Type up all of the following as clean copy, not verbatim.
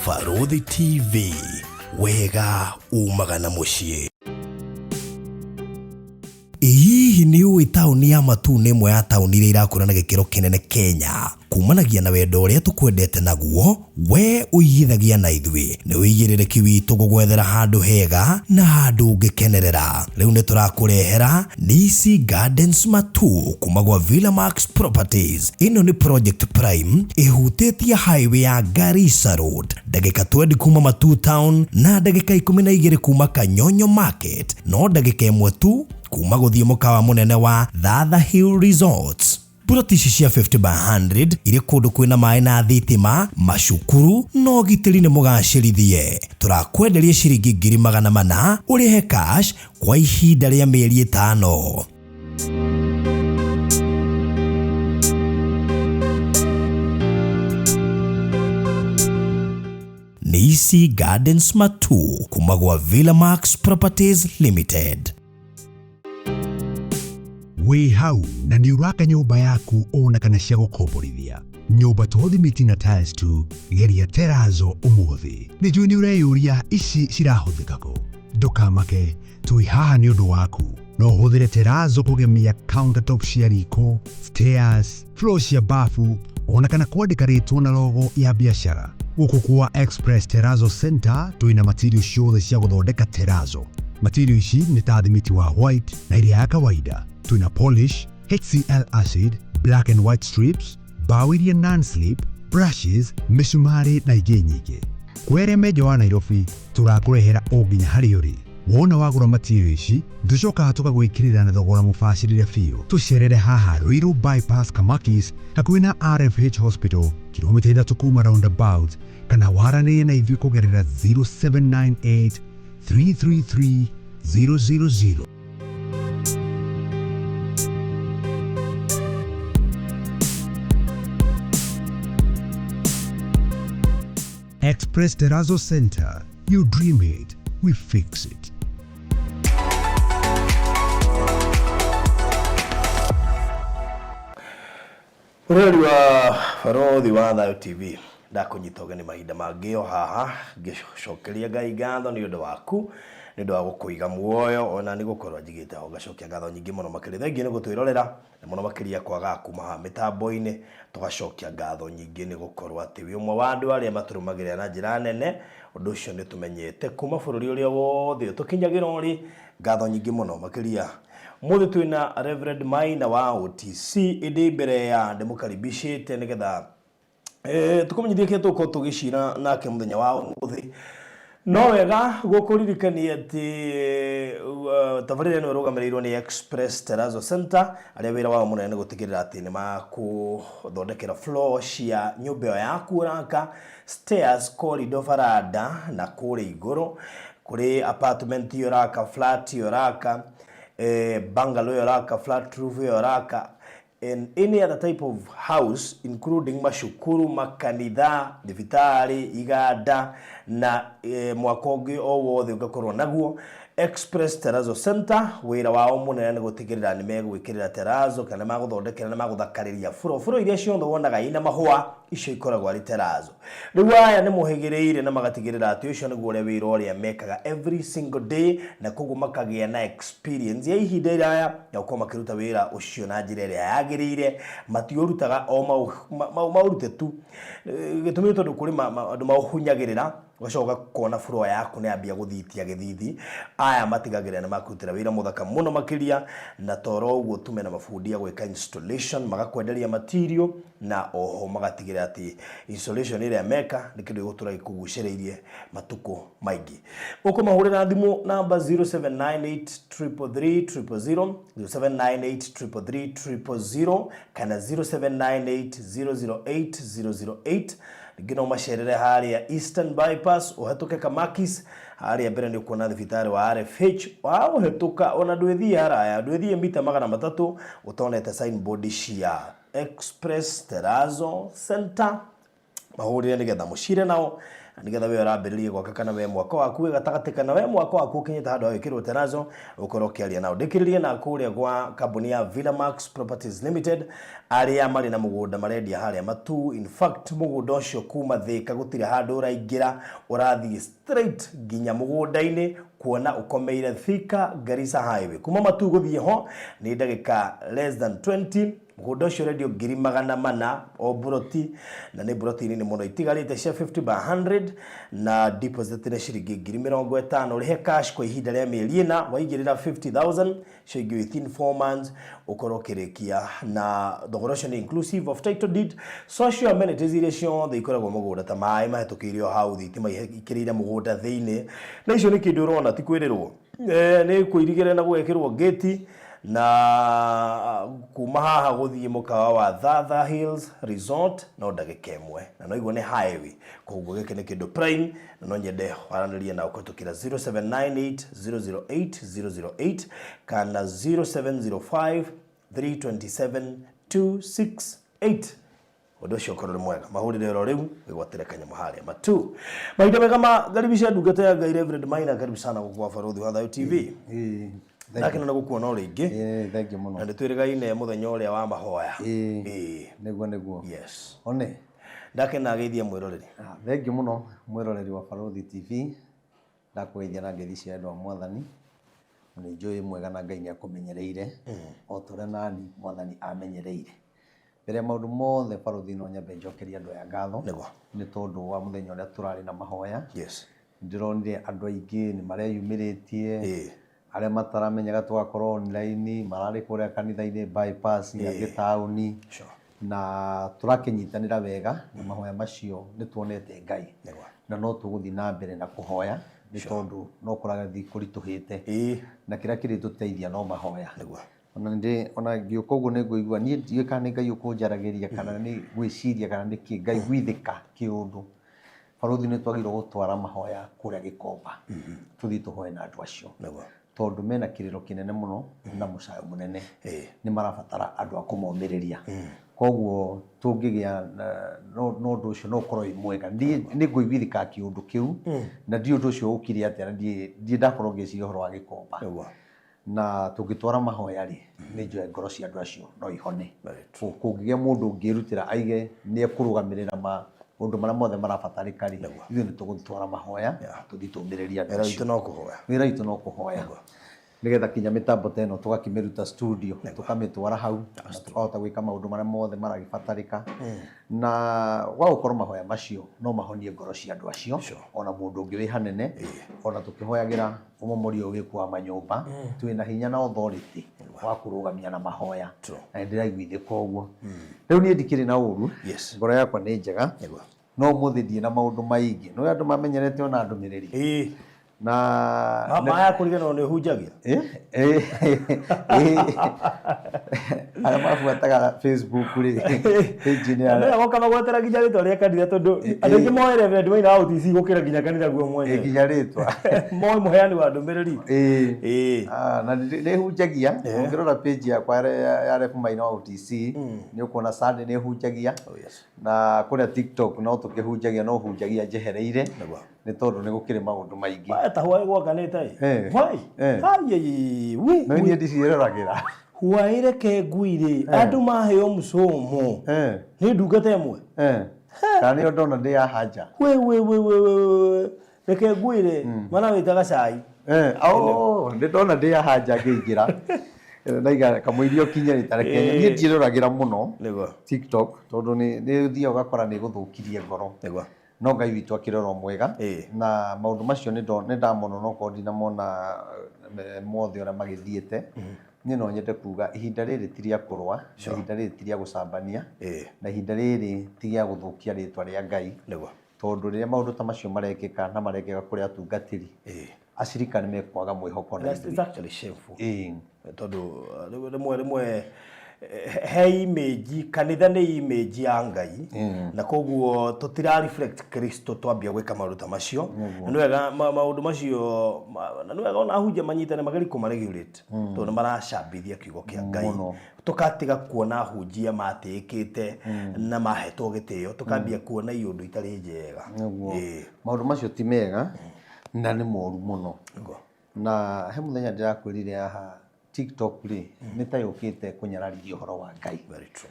Barũthi TV, wega umaga na mũciĩ. Ĩ hihi nĩ ũĩ taũni ya Matuu nĩ ĩmwe ya taũni iria irakũra na gĩkĩro kĩnene Kenya? Kumanagia na wendo ũrĩa tũkwendete naguo, we ũigithagia na ithuĩ. Nĩ ũigĩrĩrĩki witũ gũgwethera handũ hega na handũ ũngĩkenerera. Rĩu nĩ tũrakũrehera Nisi Gardens Matuu kuma gwa Villa Max Properties. Ĩno nĩ project prime ĩhutĩtie highway ya Garissa Road, ndagĩka 20 kuma Matuu Town na ndagĩka 12 kuma Kanyonyo Market, no ndagĩka ĩmwe tu kuma gũthiĩ mũkawa mũnene wa Thatha Hill Resorts. Puroti ici cia 50 by 100 irĩ kũndũ kwĩna maĩ na thitima, macukuru na ũgitĩri nĩ mũgacĩrithie. Tũrakwenderia ciringi 400,000 ũrĩhe cash kwa ihinda rĩa mĩeri ĩtano. Nisi Gardens Matuu kuma gwa Villa Max Properties Limited. Wĩ hau na nĩ ũraka nyũmba yaku ona kana cia gũkomborithia nyũmba to thimiti na tiles tu, geria terazo ũmũthĩ. Nĩ njũĩ nĩ ũreyũria ici cirahũthĩka kũ. Ndũkamake, twĩ haha nĩ ũndũ waku. No ũhũthĩre terazo kũgemia countertop cia riko, stairs, floor cia bafu ona kana kwandĩka rĩtwa na logo ya biacara. Gũkũ kwa Express Terrazzo Center twĩna material ciothe cia gũthondeka terrazzo. Material ici nĩ ta thimiti wa white na ĩrĩa ya kawaida. Twĩna polish, HCl acid, black and white strips, mbaũ iria non-slip, brushes, mĩcumarĩ na ingĩ nyingĩ. Kwĩ arĩa me nja wa Nairobi tũrakũrehera o nginya harĩa ũrĩ. Wona wagũra material ici tũcokaga tũgagwĩkĩrĩra na thogora mũbacĩrĩre biũ. Tũcerere haha Ruiru Bypass Kamakis hakuhĩ na RFH Hospital kilomita 3 kuma roundabout kana waranĩrie na ithuĩ kũgerera 0798 333 000. Express Terrazzo Center. You dream it, we fix it. Mũrori wa Barũthi wa Thayũ TV, ndakũnyita ũgeni mahinda mangĩ o haha ngĩcokeria Ngai ngatho nĩ ũndũ waku, nĩ ũndũ wa gũkũiga muoyo ona nĩ gũkorwo njigĩte ho ngacokia ngatho nyingĩ mũno makĩria. Thengiũ nĩ gũtwĩrorera na mũno makĩria kwaga kuma haha mĩtambo-inĩ, tũgacokia ngatho nyingĩ nĩ gũkorwo atĩ wĩ ũmwe wa andũ arĩa matũrũmagĩrĩra na njĩra nene. Ũndũ ũcio nĩ tũmenyete kuma bũrũri ũrĩa wothe ũtũkinyagĩra ũrĩ, ngatho nyingĩ mũno makĩria. Ũmũthĩ twĩna Reverend Maina wa OTC, ĩndĩ mbere ya ndĩmũkaribicĩte nĩgetha tũkũmenyithie kĩrĩa tũgũkorwo tũgĩcira nake mũthenya wa ũmũthĩ. No wega gũkũririkania atĩ tabarĩra ĩno ĩrũgamĩrĩirwo nĩ Express Terrazzo Center, arĩa wĩra wao mũnene nĩ gũtigĩrĩra atĩ nĩ makũthondekera floor cia nyũmba ĩyo yaku ũraka, stairs, corridor, baranda na kũrĩa igũrũ, kũrĩ apartment ĩyo ũraka, flat ĩyo ũraka, bungalow ĩyo ũraka, flat roof ĩyo ũraka, and any other type of house including macukuru, makanitha, thibitarĩ, iganda na mwako ũngĩ o wothe ũngĩkorwo naguo. Express Terrazzo Center wĩra wao mũnene nĩ gũtigĩrĩra nĩ megwĩkĩrĩra terrazzo kana nĩ magũthondekera nĩ magũthakarĩria buro buro iria ciothe wonaga ina mahũa, icio ikoragwo arĩ terrazzo. Rĩu aya nĩ mohĩgĩrĩire na magatigĩrĩra atĩ ũcio nĩguo ũrĩa wĩra ũrĩa mekaga every single day, na koguo makagĩa na experience ya ihinda iraya ya gũkorwo makĩruta wĩra ũcio na njĩra ĩrĩa yagĩrĩire. Matiũrutaga o maũrute tu, gĩtũmi nĩ tondũ kũrĩ andũ maũhunyagĩrĩra, ũgacoka ũkona floor yaku nĩ yambia gũthitia gĩthithi. Aya matigagĩrĩra nĩ makũrutĩra wĩra mũthaka mũno makĩria, na toro ũguo tu mena mabundi a gwĩka installation, magakwenderia material na oho magatigĩrĩra atĩ installation ĩrĩa meka nĩ kĩndũ gĩgũtũra gĩkũgucĩrĩirie matukũ maingĩ. Ũkũmahũrĩra thimũ namba 0798 333 000, 0798 333 000 kana 0798 008 008. Ningĩ no macerere harĩa Eastern Bypass, ũhetũke Kamakis, harĩa mbere nĩ ũkuona thibitarĩ wa RFH, waũhetũka ona ndwĩthiĩ haraya, ndwĩthiĩ mita 300 ũtonete signboard cia Express Terrazzo Center. Mahũrĩre nĩgetha mũcire nao Nĩgetha we ũrambĩrĩria gwaka kana we mwako waku wĩ gatagatĩ kana we mwako waku ũkinyĩte handũ hagwĩkĩrwo terazo, ũkorwo ũkĩaria nao. Ndĩkĩrĩrie na kũrĩa gwa kambuni ya Villamax Properties Limited, arĩa marĩ na mũgũnda marendia harĩa Matuu. In fact, mũgũnda ũcio kuma Thĩka gũtirĩ handũ ũraingĩra, ũrathiĩ straight nginya mũgũnda-inĩ, kuona ũkomeire Thika Garissa Highway. Kuma Matuu gũthiĩ ho nĩ ndagĩka less than 20. Mũgũnda ũcio ũrendio 400,000 o mburoti, na nĩ mburoti nini mũno itigarĩte cia 50 by 100, na deposit nĩ ciringi 50,000. Ũrĩhe cash kwa ihinda rĩa mĩeri 4, waigĩrĩra 50,000 icio ingĩ within 4 months ũkorwo ũkĩrĩkia, na thogora ũcio nĩ inclusive of title deed, social amenities iria ciothe ikoragwo mũgũnda ta maĩ mahĩtũkĩire o hau, thitima ikĩrĩire mũgũnda thĩinĩ, na icio nĩ kĩndũ ũrona ti kwĩrĩrwo. Nĩ kũirigĩre na gũgekĩrwo ngĩti, na kuma haha gũthiĩ mũkawa wa Thatha Hills Resort no ndagĩka 1, na no igua nĩ highway, koguo gĩkĩ nĩ kĩndũ prime, na no nyende waranĩrie nao kũhĩtũkĩra 0798 008 008 kana 0705 327 268. Ũndũ ũcio ũkorwo nĩ mwega, mahũrĩre oro rĩu wĩgwatĩre kanyamũ harĩa Matu. Mahinda mega ma garibisha ndungata ya Ngai Reverend Maina, karibu sana gũkũ kwa Barũthi wa Thayũ TV. Ndakena nĩ gũkuona o rĩngĩ. Ĩĩ, thank you mũno. Na nĩ twĩrĩgaine mũthenya ũrĩa wa mahoya. Ĩĩ, nĩguo nĩguo. Yes. One. Ndakena geithia mwĩroreri. Thank you mũno mwĩroreri wa Barũthi TV. Ndakũgeithia na ngeithi cia wendo wa Mwathani. Na nĩ njũĩ mwega na Ngai nĩ akũmenyereire o ta ũrĩa nani Mwathani amenyereire. Mbere ya maũndũ mothe Barũthi, no nyambe njokerie andũ aya ngatho nĩ tondũ wa mũthenya ũrĩa tũrarĩ na mahoya. Ndĩronire andũ aingĩ nĩ mareyumĩrĩtie, arĩa mataramenyaga tũgakorwo online, mararĩ kũrĩa kanitha-inĩ bypass, angĩ taũni, na tũrakĩnyitanĩra wega na mahoya macio nĩ tuonete Ngai. Na no tũgũthiĩ na mbere na kũhoya nĩ tondũ no kũrathiĩ kũritũhĩte. Na kĩrĩa kĩrĩtũteithia no mahoya. Ona ndĩ ona ngĩũka ũguo nĩ ngũigua niĩ ndiũĩ kana nĩ Ngai ũkũnjaragĩria kana nĩ gwĩciria kana nĩ kĩ, ngaiguithĩka kĩũndũ. Barũthi, nĩ twagĩrĩirwo gũtwara mahoya kũrĩa Gĩkomba, tũthiĩ tũhoe na andũ acio tondũ mena kĩrĩro kĩnene mũno na mũcayo mũnene, nĩ marabatara andũ a kũmomĩrĩria. Koguo tũngĩgĩa no ũndũ ũcio no ũkorwo wĩ mwega. Niĩ nĩ ngũiguithĩka kĩũndũ kĩu, na ndiũĩ ũndũ ũcio ũkire atĩa, na ndirĩ ndakorwo ngĩciria ũhoro wa Gĩkomba. Na tũngĩtwara mahoya rĩ, nĩ njũĩ ngoro cia andũ acio no ihone. Kũngĩgĩa mũndũ ũngĩrutĩra aige nĩ ekũrũgamĩrĩra maũndũ marĩa mothe marabatarĩka rĩ, ithuĩ nĩ tũgũtwara mahoya tũthiĩ tũmĩrĩrie andũ Wĩra acio. witũ no kũhoya. Wĩra witũ no kũhoya, nĩgetha kinya mĩtambo ta ĩno tũgakĩmĩruta studio, tũkamĩtwara hau na tũkahota gwĩka maũndũ marĩa mothe maragĩbatarĩka, na gwa gũkorwo mahoya macio no mahonie ngoro cia andũ acio, ona mũndũ ũngĩ wĩ hanene. Ona tũkĩhoyagĩra ũmomori ũyũ wĩkuo wa manyũmba, twĩna hinya na authority wa kũrũgamia na mahoya, na nĩ ndĩraiguithĩka ũguo. Rĩu niĩ ndikĩrĩ na ũru, ngoro yakwa nĩ njega, no ũmũthĩ ndirĩ na maũndũ maingĩ. Nĩ andũ mamenyerete ona ndũmĩrĩri na Maya kũriganĩrwo nĩ ũhunjagia. Arĩa mabuataga Facebook rĩ, page-inĩ ya Nĩ goka magwetera nginya rĩtwa rĩa kanitha, tondũ andũ aingĩ moĩ Reverend Maina wa OTC gũkĩra nginya kanitha guo mwenyewe. Nginya rĩtwa. Moĩ mũheani wa ndũmĩrĩri. Na nĩ hunjagia. Ũngĩrora page yakwa ya Rev Maina wa OTC, nĩ ũkuona Sunday nĩ hunjagia. Oh, yes. Na kũrĩa TikTok no tũkĩhunjagia, no hunjagia njehereire nĩ tondũ nĩ gũkĩrĩ maũndũ maingĩ. Waya ta hwaĩ gwakanĩte ĩ. Hwaĩ. Hai wi. No niĩ ndiciĩroragĩra. Hwaĩ reke ngwire andũ maheo mũcomo. Nĩ ndungata ĩmwe. Kana nĩyo ndona ndĩ ya hanja. We we we we we. Reke ngwire mana wĩtaga cai. Oh, nĩ ndona ndĩ ya hanja ngĩingĩra. Ndaiga kamũiria ũkinye rita reke niĩ ndiĩroragĩra mũno TikTok tondũ nĩ ũthiaga ũgakora nĩ ĩgũthũkirie ngoro. No Ngai witũ akĩrora mwega, na maũndũ macio nĩ ndamona, onokorwo ndinamona mothe ũrĩa magĩthiĩte. Niĩ no nyende kuga ihinda rĩrĩ ti rĩa kũrũa, na ihinda rĩrĩ ti rĩa gũcambania, na ihinda rĩrĩ ti rĩa gũthũkia rĩtwa rĩa Ngai, tondũ rĩrĩa maũndũ ta macio marekĩka na marekĩka kũrĩ atungatĩri, acirika nĩ mekwaga mwĩhoko na It's ithuĩ. actually shameful. Tondũ rĩmwe rĩmwe He image, kanitha nĩ image ya Ngai, na koguo tũtira reflect Kristo twambia gwĩka maũndũ ta macio. Na nĩ wega maũndũ macio na nĩ wega ona ahunjia manyitane magerie kũma regulate, tondũ nĩ maracambithia kiugo kĩa Ngai. Mũno. Tũkatiga kuona ahunjia matĩĩkĩte na mahetwo gĩtĩo, tũkambia kuona iũndũ itarĩ njega. Nĩguo. Maũndũ macio ti mega na nĩ moru mũno. Na he mũthenya ndĩrakwĩrire haha, TikTok rĩ, nĩ ta yũkĩte kũnyararithia ũhoro wa Ngai. Very true.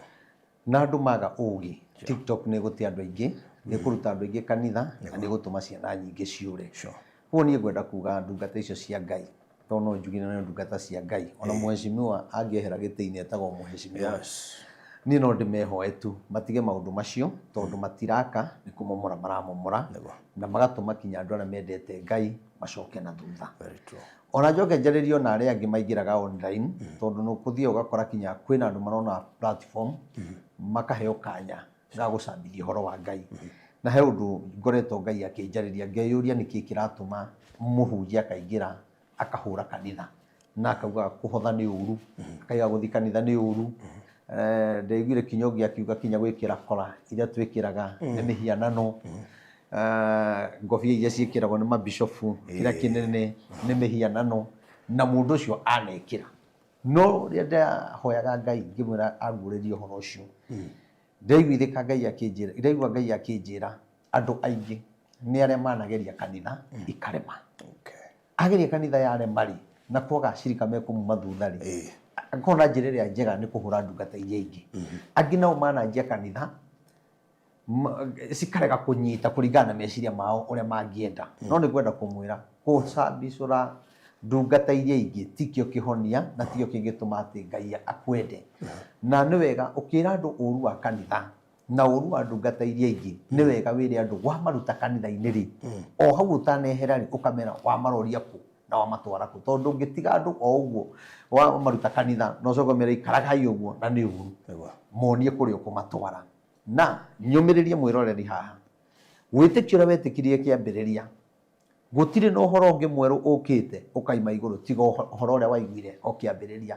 Na andũ maga ũgĩ, TikTok nĩ ĩgũte andũ aingĩ, nĩ ĩkũruta andũ aingĩ kanitha, na nĩ ĩgũtũma ciana nyingĩ ciũre. Koguo niĩ ngwenda kuga ndungata icio cia Ngai, tondũ no njugire nĩ ndungata cia Ngai, ona mheshimiwa angĩehera gĩtĩ-inĩ etagwo mheshimiwa. Niĩ no ndĩmehoe tu matige maũndũ macio, tondũ matiraka, nĩ kũmomora maramomora, na magatũma kinya andũ arĩa mendete Ngai macoke na thutha. Very true. Ona njoke njarĩrie ona arĩa angĩ maingĩraga online, tondũ nĩ ũkũthiĩ ũgakora kinya kwĩna andũ marona platform, makaheo kanya ga gũcambithia ũhoro wa Ngai. Na he ũndũ ngoretwo Ngai akĩnjarĩria, ngeyũria nĩkĩ kĩratũma mũhunjia akaingĩra akahũra kanitha na akauga kũhotha nĩ ũru, akauga gũthiĩ kanitha nĩ ũru. Ndaiguire kinya ũngĩ akiuga kinya gwĩkĩra kora iria twĩkĩraga nĩ mĩhianano, ngobia iria ciĩkĩragwo nĩ mabishofu kĩrĩa kĩnene nĩ mĩhianano, na mũndũ ũcio anekĩra. No rĩrĩa ndahoyaga Ngai ngĩmwĩra anguũrĩrie ũhoro ũcio, ndaiguithĩka Ngai akĩnjĩra, ndaigua Ngai akĩnjĩra andũ aingĩ nĩ arĩa manageria kanitha ikarema. Ageria kanitha yarema rĩ, na kwaga acirika mekũmuma thutha rĩ, akona njĩra ĩrĩa njega nĩ kũhũra ndungata iria ingĩ. Angĩ nao mananjia kanitha cikarega kũnyita kũringana na meciria mao ũrĩa mangĩenda. No nĩ ngwenda kũmwĩra kũcambicũra ndungata iria ingĩ tikĩo kĩhonia na tikĩo kĩngĩtũma atĩ Ngai akwende. Na nĩ wega ũkĩra andũ ũru wa kanitha na ũru wa ndungata iria ingĩ, nĩ wega wĩre andũ wamaruta kanitha-inĩ rĩ, o hau ũtanehera rĩ, ũkamera wamaroria kũ na wamatwara kũ, tondũ ndũngĩtiga andũ o ũguo wamaruta kanitha na ũcoke ũmere ikaragai ũguo, na nĩ ũru. Monie kũrĩa ũkũmatwara. Na nyũmĩrĩrie mwĩroreri haha, wĩtĩkio ũrĩa wetĩkirie kĩambĩrĩria, gũtirĩ na ũhoro ũngĩ mwerũ ũkĩte ũkaima igũrũ tiga ũhoro ũrĩa waiguire o kĩambĩrĩria.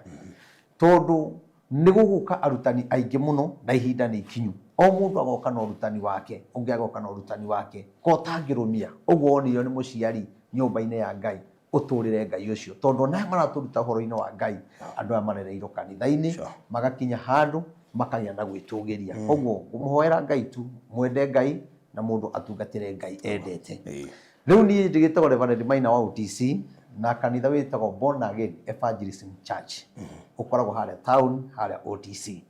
Tondũ nĩ gũgũka arutani aingĩ mũno na ihinda nĩ ikinyu. O mũndũ agoka na ũrutani wake, ũngĩ agoka na ũrutani wake. Ko ũtangĩrũmia ũguo wonirio nĩ mũciari nyũmba-inĩ ya Ngai, ũtũrĩre Ngai ũcio. Tondũ ona aya maratũruta ũhoro-inĩ wa Ngai, andũ aya marereirwo kanitha-inĩ, magakinya handũ makagĩa na gwĩtũgĩria. Koguo ngũmũhoera Ngai tu, mwende Ngai na mũndũ atungatĩre Ngai endete. Rĩu niĩ njĩtagwo Reverend Maina wa OTC na kanitha wĩtagwo Born Again Evangelism Church. Ũkoragwo harĩa town, harĩa OTC.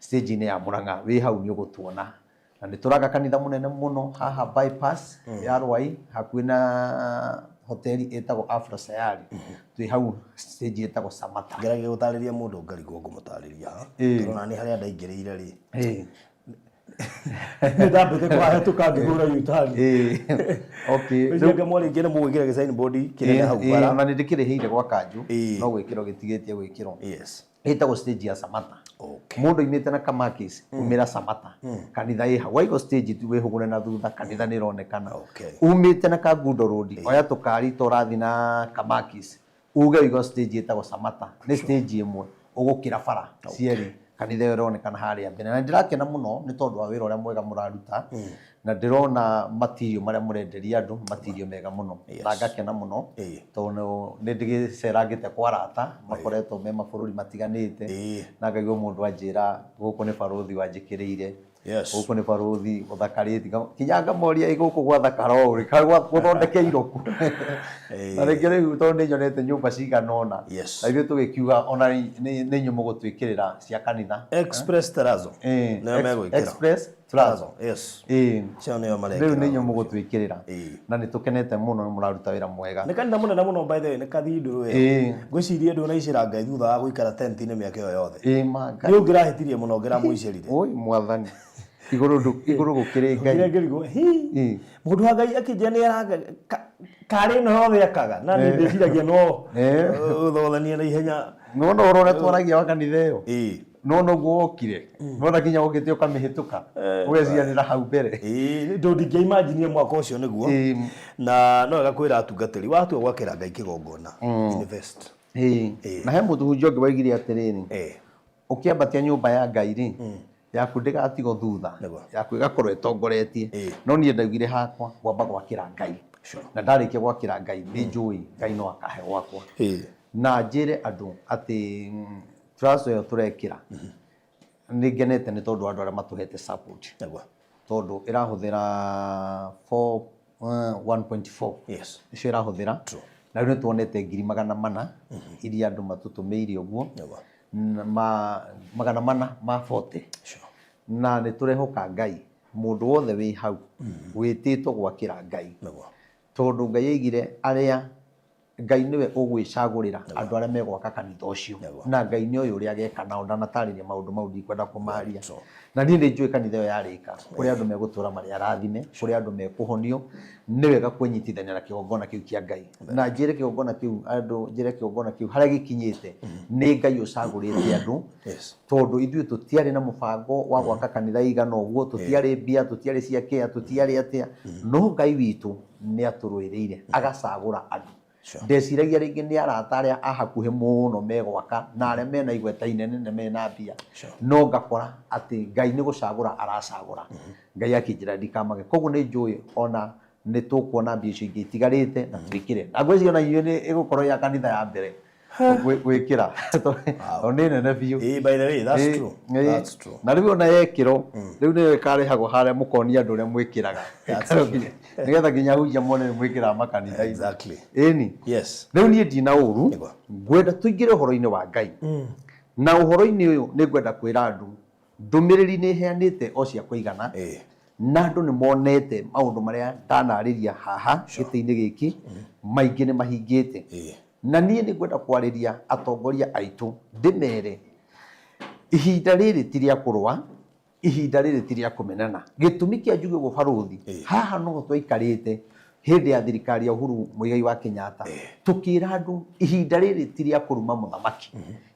Stage-inĩ ya Murang'a, wĩ hau nĩ ũgũtuona. Na nĩ tũraka kanitha mũnene mũno haha bypass ya Rwai, hakuhĩ na hoteli ĩtagwo Afro Sayari. Twĩ hau stage ĩtagwo Samata. Ngeragia gũtarĩria mũndũ ngarigwo ngũmũtarĩria ha. Tondũ ona niĩ harĩa ndaingĩrĩire rĩ, nĩ ndambĩte kũhahĩtũka ngĩhũra U-turn. Okay. Ũcio ngamwarĩkia nĩ mũgwĩkĩra gĩ signboard kĩnene hau bara. Ona nĩ ndĩkĩrĩhĩire gwa kanjũ, no gwĩkĩrwo gĩtigĩtie gwĩkĩrwo. Ĩtagwo stage ya Samata. Mũndũ oimĩte na Kamakis, umĩra Samata. Kanitha ĩ hau. Waigwo stage tu wĩhũgũre na thutha, kanitha nĩ ĩronekana. Umĩte na Kangundo Road, oya tũkari ta ũrathiĩ na Kamakis, uge ũigwo stage ĩtagwo Samata. Nĩ stage ĩmwe ũgũkĩra bara cierĩ, kanitha ĩyo ĩronekana harĩa mbere. Na nĩ ndĩrakena mũno nĩ tondũ wa wĩra ũrĩa mwega mũraruta, na ndĩrona material marĩa mũrenderia andũ, material mega mũno. Na ngakena mũno tondũ nĩ ndĩgĩcerangĩte kwa arata makoretwo me mabũrũri matiganĩte, na ngaigua mũndũ anjĩra gũkũ nĩ barũthi wanjĩkĩrĩire, gũkũ nĩ barũthi ũthakarĩtie, kinya ngamoria ĩ gũkũ gwathakara ũũ rĩ, kaĩ gũthondekeirwo kũ? Na rĩngĩ rĩu tondũ nĩ nyonete nyũmba cigana ũna, na ithuĩ tũgĩkiuga ona nĩ inyuĩ mũgũtwĩkĩrĩra cia kanitha. Express Terrazzo. Nĩo megwĩkĩra. Express Terrazzo. Yes. Cio nĩo Rĩu marekĩra. nĩ inyuĩ mũgũtwĩkĩrĩra. Na nĩ tũkenete mũno nĩ mũraruta wĩra mwega. Nĩ kanitha mũnene mũno by the way, nĩ kathindũrũ ĩyo. Ngwĩciria ndũnaicĩra Ngai thutha wa gũikara tent-inĩ mĩaka ĩyo yothe. Ĩĩ ma Ngai. Nĩ ũngĩrahĩtirie mũno ũngĩramũicĩrire. Oi mwathani. Igũrũ ndũ igũrũ gũkĩrĩ Ngai. Ngĩrĩa ngĩrigwo, hi. Mũndũ wa Ngai akĩnjĩra nĩ aranga karĩ ĩno yothe akaga na niĩ ndĩciragia no ũthothanie na ihenya. Nĩwona ũhoro ũrĩa twaragia wa kanitha ĩyo? Nĩwona ũguo wokire? Nĩwona nginya ũkĩte ũkamĩhĩtũka? Ũgeciria hau mbere. Ĩĩ, ndũ ndingĩimaginie mwaka ũcio nĩguo. Na no wega kwĩra atungatĩri, watua gwakĩra Ngai kĩgongona, invest. Na he mũhunjia ũngĩ waigire atĩrĩrĩ, Ũkĩambatia nyũmba ya Ngai rĩ, yaku ndĩgatigwo thutha, Nĩguo. yaku ĩgakorwo ĩtongoretie. No niĩ ndaugire hakwa ngwamba gwakĩra Ngai. Na ndarĩkia gwakĩra Ngai nĩ njũĩ Ngai no akahe gwakwa. Na njĩre andũ atĩ trouser ĩyo tũrekĩra nĩ ngenete nĩ tondũ wa andũ arĩa matũhete support. Nĩguo. Tondũ ĩrahũthĩra 4 1.4 nĩcio ĩrahũthĩra. Na rĩu nĩ tuonete 400,000 iria andũ matũtũmĩire ũguo. Nĩguo. Ma 440. Na nĩ tũrehoka Ngai mũndũ wothe wĩ hau wĩtĩtwo gwakĩra Ngai. Nĩguo. Tondũ Ngai aigire arĩa Ngai nĩwe ũgwĩcagũrĩra andũ arĩa megwaka kanitha ũcio. Na Ngai nĩ oĩ ũrĩa ageka nao, ndanatarĩria maũndũ mau ndikwenda kũmaria. Na niĩ nĩ njũĩ kanitha ĩyo yarĩka, kũrĩ andũ megũtũra marĩ arathime, kũrĩ andũ mekũhonio, nĩ wega kwĩnyitithania na kĩgongona kĩu kĩa Ngai. Na njĩre kĩgongona kĩu andũ, njĩre kĩgongona kĩu harĩa gĩkinyĩte, nĩ Ngai ũcagũrĩte andũ, tondũ ithuĩ tũtiarĩ na mũbango wa gwaka kanitha ĩigana ũguo, tũtiarĩ mbia, tũtiarĩ cia kĩa, tũtiarĩ atĩa, no Ngai witũ nĩ atũrũĩrĩire, agacagũra andũ. Ndeciragia rĩngĩ nĩ arata arĩa a hakuhĩ mũno megwaka na arĩa mena igweta inene na mena mbia, no ngakora atĩ Ngai nĩ gũcagũra aracagũra. Ngai akĩnjĩra ndikamake. Koguo nĩ njũĩ ona nĩ tũkuona mbia icio ingĩ itigarĩte na twĩkĩre. Na ngwĩciria ona inyuĩ nĩ ĩgũkorwo ya kanitha ya mbere gwĩkĩra tondũ nĩ nene biũ. Ĩĩ, by the way, that's true. That's true. Na rĩu ona yekĩrwo, rĩu nĩyo ĩkarehagwo harĩa mũkonia andũ ũrĩa mwĩkĩraga. Nĩgetha nginya ahunjia mone nĩ mwĩkĩraga makanitha-inĩ. Ĩni. Rĩu niĩ ndina ũru, ngwenda tũingĩre ũhoro-inĩ wa Ngai. Na ũhoro-inĩ ũyũ nĩ ngwenda kwĩra andũ, ndũmĩrĩri nĩ heanĩte o cia kũigana, na andũ nĩ monete maũndũ marĩa ndanarĩria haha gĩtĩ-inĩ gĩkĩ, maingĩ nĩ mahingĩte. Na niĩ nĩ ngwenda kwarĩria atongoria aitũ ndĩmere, ihinda rĩrĩ ti rĩa kũrũa, ihinda rĩrĩ ti rĩa kũmenana. Gĩtũmi kĩa njuge ũguo barũthi, haha noho twaikarĩte hĩndĩ ya thirikari ya Uhuru Muigai wa Kenyatta, tũkĩra andũ ihinda rĩrĩ ti rĩa kũruma mũthamaki,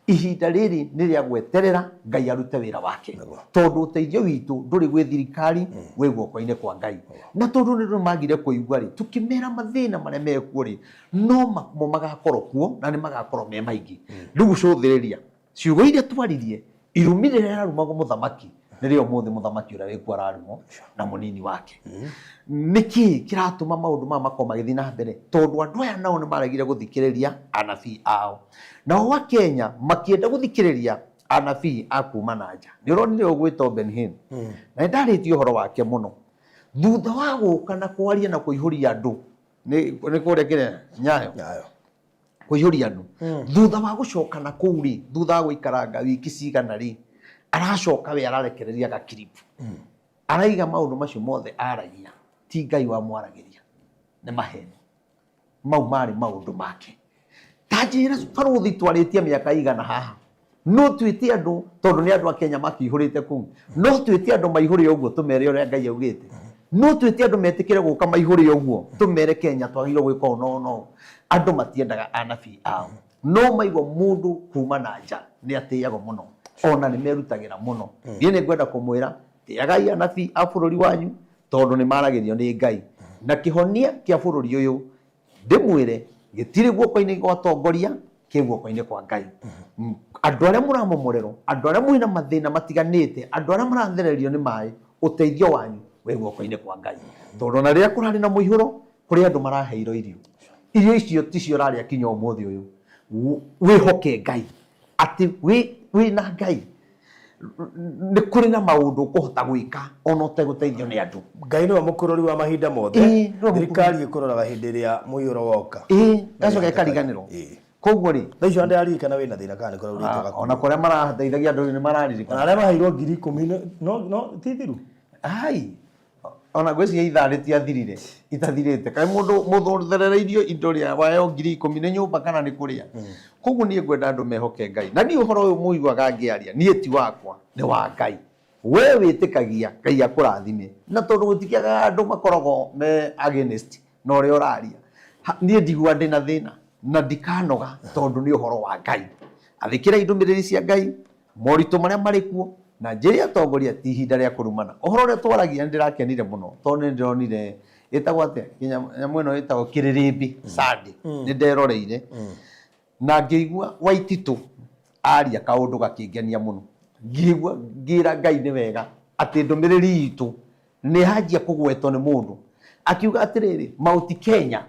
ihinda rĩrĩ nĩ rĩa gweterera Ngai arute wĩra wake, tondũ ũteithio witũ ndũrĩ gwĩ thirikari, wĩ guoko-inĩ kwa Ngai. Na tondũ nĩ andũ magire kũigua rĩ, tũkĩmera mathĩna marĩa mekuo rĩ, no mo magakorwo kuo na nĩ magakorwo me maingĩ. Rĩu cũthĩrĩria ciugo iria twaririe, irumi rĩrĩa rĩrarumagwo mũthamaki nĩrĩo ũmũthĩ mũthamaki ũrĩa wĩkuo ararumwo na mũnini wake. Nĩkĩ kĩratũma maũndũ maya makorwo magĩthiĩ na mbere? Tondũ andũ aya nao nĩ maregire gũthikĩrĩria anabii ao. Nao Akenya makĩenda gũthikĩrĩria anabii a kuma na nja. Nĩ ũronire ũgwĩtwo Ben Hinn? Na nĩ ndarĩtie ũhoro wake mũno. Thutha wa gũka na kwaria na kũihũria andũ, nĩ kũrĩa kĩrĩa Nyayo? Nyayo. Kũihũria andũ. Thutha wa gũcoka na kũu rĩ, thutha wa gũikaranga wiki cigana rĩ, aracoka we ararekereria gakiribu. Araiga maũndũ macio mothe aragia, ti Ngai wamwaragĩria, nĩ maheni. Mau marĩ maũndũ make. Ta njĩra barũthi twarĩtie mĩaka igana haha. No twĩte andũ, tondũ nĩ andũ a Kenya makĩihũrĩte kũu, no twĩte andũ maihũre ũguo tũmere ũrĩa Ngai augĩte. No twĩte andũ metĩkĩre gũka maihũre ũguo tũmere Kenya twagĩrĩirwo gwĩka ũũ na ũũ na ũũ. Andũ matiendaga anabii ao. No maigua mũndũ kuma na nja nĩ atĩagwo mũno, ona nĩ merutagĩra mũno. Niĩ nĩ ngwenda kũmwĩra, tĩagai anabii a bũrũri wanyu, tondũ nĩ maragĩrio nĩ Ngai. Na kĩhonia kĩa bũrũri ũyũ ndĩmwĩre gĩtirĩ guoko-inĩ gwa atongoria, kĩ guoko-inĩ kwa Ngai. Andũ arĩa mũramomorerwo, andũ arĩa mwĩna mathĩna matiganĩte, andũ arĩa marathererio nĩ maĩ, ũteithio wanyu wĩ guoko-inĩ kwa Ngai. Tondũ ona rĩrĩa kũrarĩ na mũihũro, kũrĩ andũ maraheirwo irio. Irio icio ticio ũrarĩa kinya ũmũthĩ ũyũ. Wĩhoke Ngai atĩ wĩna Ngai nĩ kũrĩ na maũndũ ũkũhota gwĩka ona ũtegũteithio nĩ andũ. Ngai nĩwe mũkũrũri wa mahinda mothe. Ĩĩ, nĩwe mũkũrũri. Thirikari ĩkũroraga hĩndĩ ĩrĩa mũiyũro woka. Ĩĩ, ĩgacoka ĩkariganĩrwo. Koguo rĩ, Thaa icio ndĩraririkana wĩna thĩna kana nĩ kũraurĩte ũgakuo. Ona kũrĩa marateithagia andũ nĩ mararirikana. Ona arĩa maheirwo 10,000 no ti thiru. Ai, ona ngwĩciria ithaa rĩtiathirire itathirĩte. Kaĩ mũndũ mũtherereirio indo rĩa waheo 10,000 nĩ nyũmba kana nĩ kũrĩa? Koguo niĩ ngwenda andũ mehoke Ngai. Na niĩ ũhoro ũyũ mũiguaga ngĩaria, niĩ ti wakwa, nĩ wa Ngai. We wĩtĩkagia Ngai akũrathime. Na tondũ gũtikĩagaga andũ makoragwo me against na ũrĩa ũraria, niĩ ndiguaga ndĩna thĩna na ndikanoga tondũ nĩ ũhoro wa Ngai. Athĩkĩrai ndũmĩrĩri cia Ngai, moritũ marĩa marĩ kuo, na njĩre atongoria ti ihinda rĩa kũrumana. Ũhoro ũrĩa twaragia nĩ ndĩrakenire mũno tondũ nĩ ndĩronire ĩtagwo atĩa nyamũ ĩno ĩtagwo kĩrĩrĩmbĩ Sunday, nĩ nderoreire na ngĩigua Waititũ Aria kaũndũ gakĩngenia mũno. Ngĩigua ngĩra Ngai nĩ wega atĩ ndũmĩrĩri itũ nĩ yanjia kũgwetwo nĩ mũndũ. Akiuga atĩrĩrĩ, Mount Kenya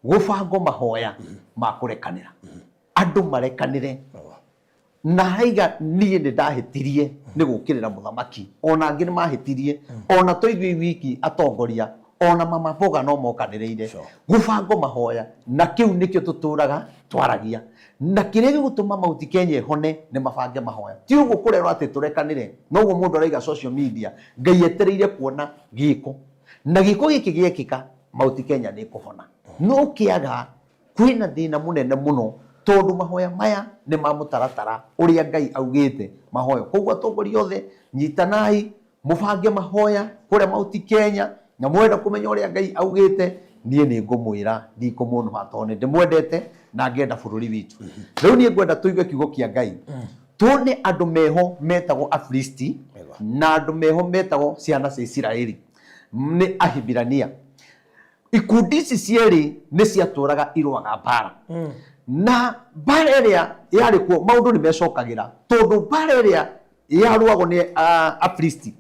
gũbangwo mahoya ma kũrekanĩra. Andũ marekanĩre. Na araiga niĩ nĩ ndahĩtirie nĩ gũkĩrĩra mũthamaki. Ona angĩ nĩ mahĩtirie. Ona to ithuĩ wiki atongoria, ona mama mboga no mokanĩrĩire. Gũbangwo mahoya na kĩu nĩkĩo tũtũraga twaragia. Na kĩrĩa gĩgũtũma Mount Kenya ĩhone nĩ mabange mahoya. Ti ũguo kũrerwo atĩ tũrekanĩre, noguo mũndũ araiga social media, Ngai etereire kuona gĩko. Na gĩko gĩkĩ gĩekĩka, Mount Kenya nĩ ĩkũhona. No kĩaga, kwĩna thĩna mũnene mũno tondũ mahoya maya nĩ ma mũtaratara ũrĩa Ngai augĩte mahoywo. Koguo atongoria othe nyitanai mũbange mahoya kũrĩa Mount Kenya, na mwenda kũmenya ũrĩa Ngai augĩte, niĩ nĩ ngũmwĩra, ndikũmũnũha tondũ nĩ ndĩmwendete na ngenda bũrũri witũ. Rĩu niĩ ngwenda tũigue kiugo kĩa Ngai, tuone andũ meho metagwo Afilisti na andũ meho metagwo ciana cia Isiraeli, nĩ Ahibirania. Ikundi ici cierĩ nĩ ciatũraga irũaga mbara, na mbara ĩrĩa yarĩ kuo maũndũ nĩ mecokagĩra, tondũ mbara ĩrĩa yarũagwo nĩ Afilisti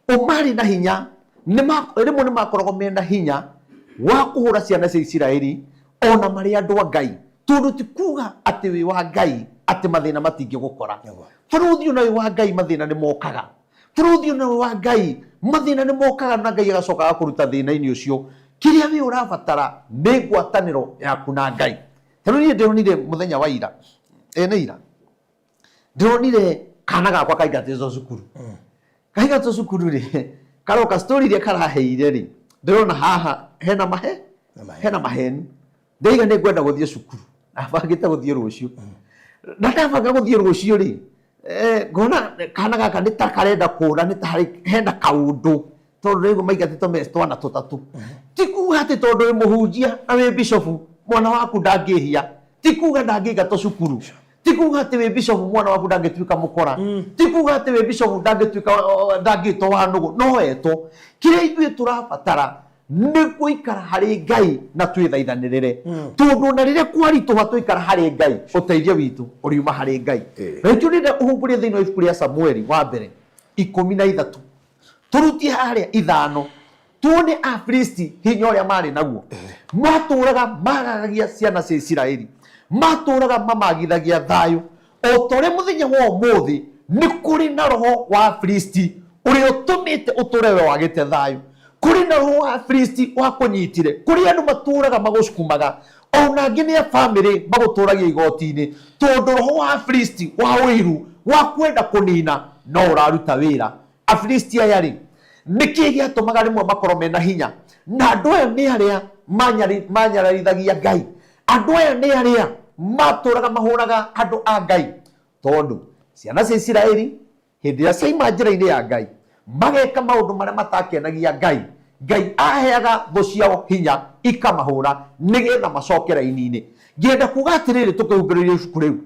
o marĩ na hinya, rĩmwe nĩ makoragwo mena hinya wa kũhũra ciana cia Isiraeli ona marĩ andũ a Ngai, tondũ ti kuga atĩ wĩ wa Ngai atĩ mathĩna matingĩgũkora. Barũthi ona wĩ wa Ngai mathĩna nĩ mokaga. Barũthi ona wĩ wa Ngai mathĩna nĩ mokaga na Ngai agacoka agakũruta thĩna-inĩ ũcio. Kĩrĩa wĩ ũrabatara nĩ ngwatanĩro yaku na Ngai. Ta rĩu niĩ ndĩronire mũthenya wa ira, ĩ nĩ ira, Ndĩronire kana gakwa kaingatĩtwo cukuru. Kaingatwo cukuru rĩ, karoka story iria karaheire rĩ, ndĩrona haha hena mahe, hena maheni. Ndaiga nĩ ngwenda gũthiĩ cukuru, na bangĩte gũthiĩ rũciũ. Na ndabanga gũthiĩ rũciũ rĩ, ngona kana gaka nĩ ta karenda kũra, nĩ ta hena kaũndũ, tondũ rĩu maingatĩtwo me twana tũtatũ. Ti kuga atĩ tondũ wĩ mũhunjia na wĩ bishofu, mwana waku ndangĩhia. Ti kuga ndangĩingatwo cukuru. Ti kuga atĩ wĩ bishofu mwana waku ndangĩtuĩka mũkora. Ti kuga atĩ wĩ bishofu ndangĩtuĩka, ndangĩtwo wa nũgũ. No etwo. Kĩrĩa ithuĩ tũrabatara nĩ gũikara harĩ Ngai na twĩthaithanĩrĩre. Tondũ ona rĩrĩa kwaritũha twaikara harĩ Ngai, ũteithio witũ ũriuma harĩ Ngai. Na nĩkĩo ndĩrenda ũhumbũrie thĩinĩ wa ibuku rĩa Samueli wa mbere 13. Tũrutie harĩa 5 tuone Afilisti hinya ũrĩa marĩ naguo. Matũraga magagagia ciana cia Isiraeli, matũraga mamagithagia thayũ. O ta ũrĩa mũthenya wa ũmũthĩ nĩ kũrĩ na roho wa Afilisti ũrĩa ũtũmĩte ũtũre we wagĩte thayũ. Kũrĩ na roho wa Afilisti wa kũnyitire, kũrĩ andũ matũraga magũcukumaga, ona angĩ nĩ a famĩlĩ magũtũragia igoti-inĩ, tondũ roho wa Afilisti wa ũiru wa kwenda kũnina no ũraruta wĩra. Afilisti aya rĩ, nĩ kĩĩ gĩatũmaga rĩmwe makorwo mena hinya? Na andũ aya nĩ arĩa manyararithagia Ngai. Andũ aya nĩ arĩa matũraga mahũraga andũ a Ngai, tondũ ciana cia Isiraeli hĩndĩ ĩrĩa ciaima njĩra-inĩ ya Ngai, mageka maũndũ marĩa matakenagia Ngai, Ngai aheaga thũ ciao hinya ikamahũra nĩgetha macoke raini-inĩ. Ngĩenda kuga atĩrĩrĩ, tũkĩhumbĩrĩria ibuku rĩu,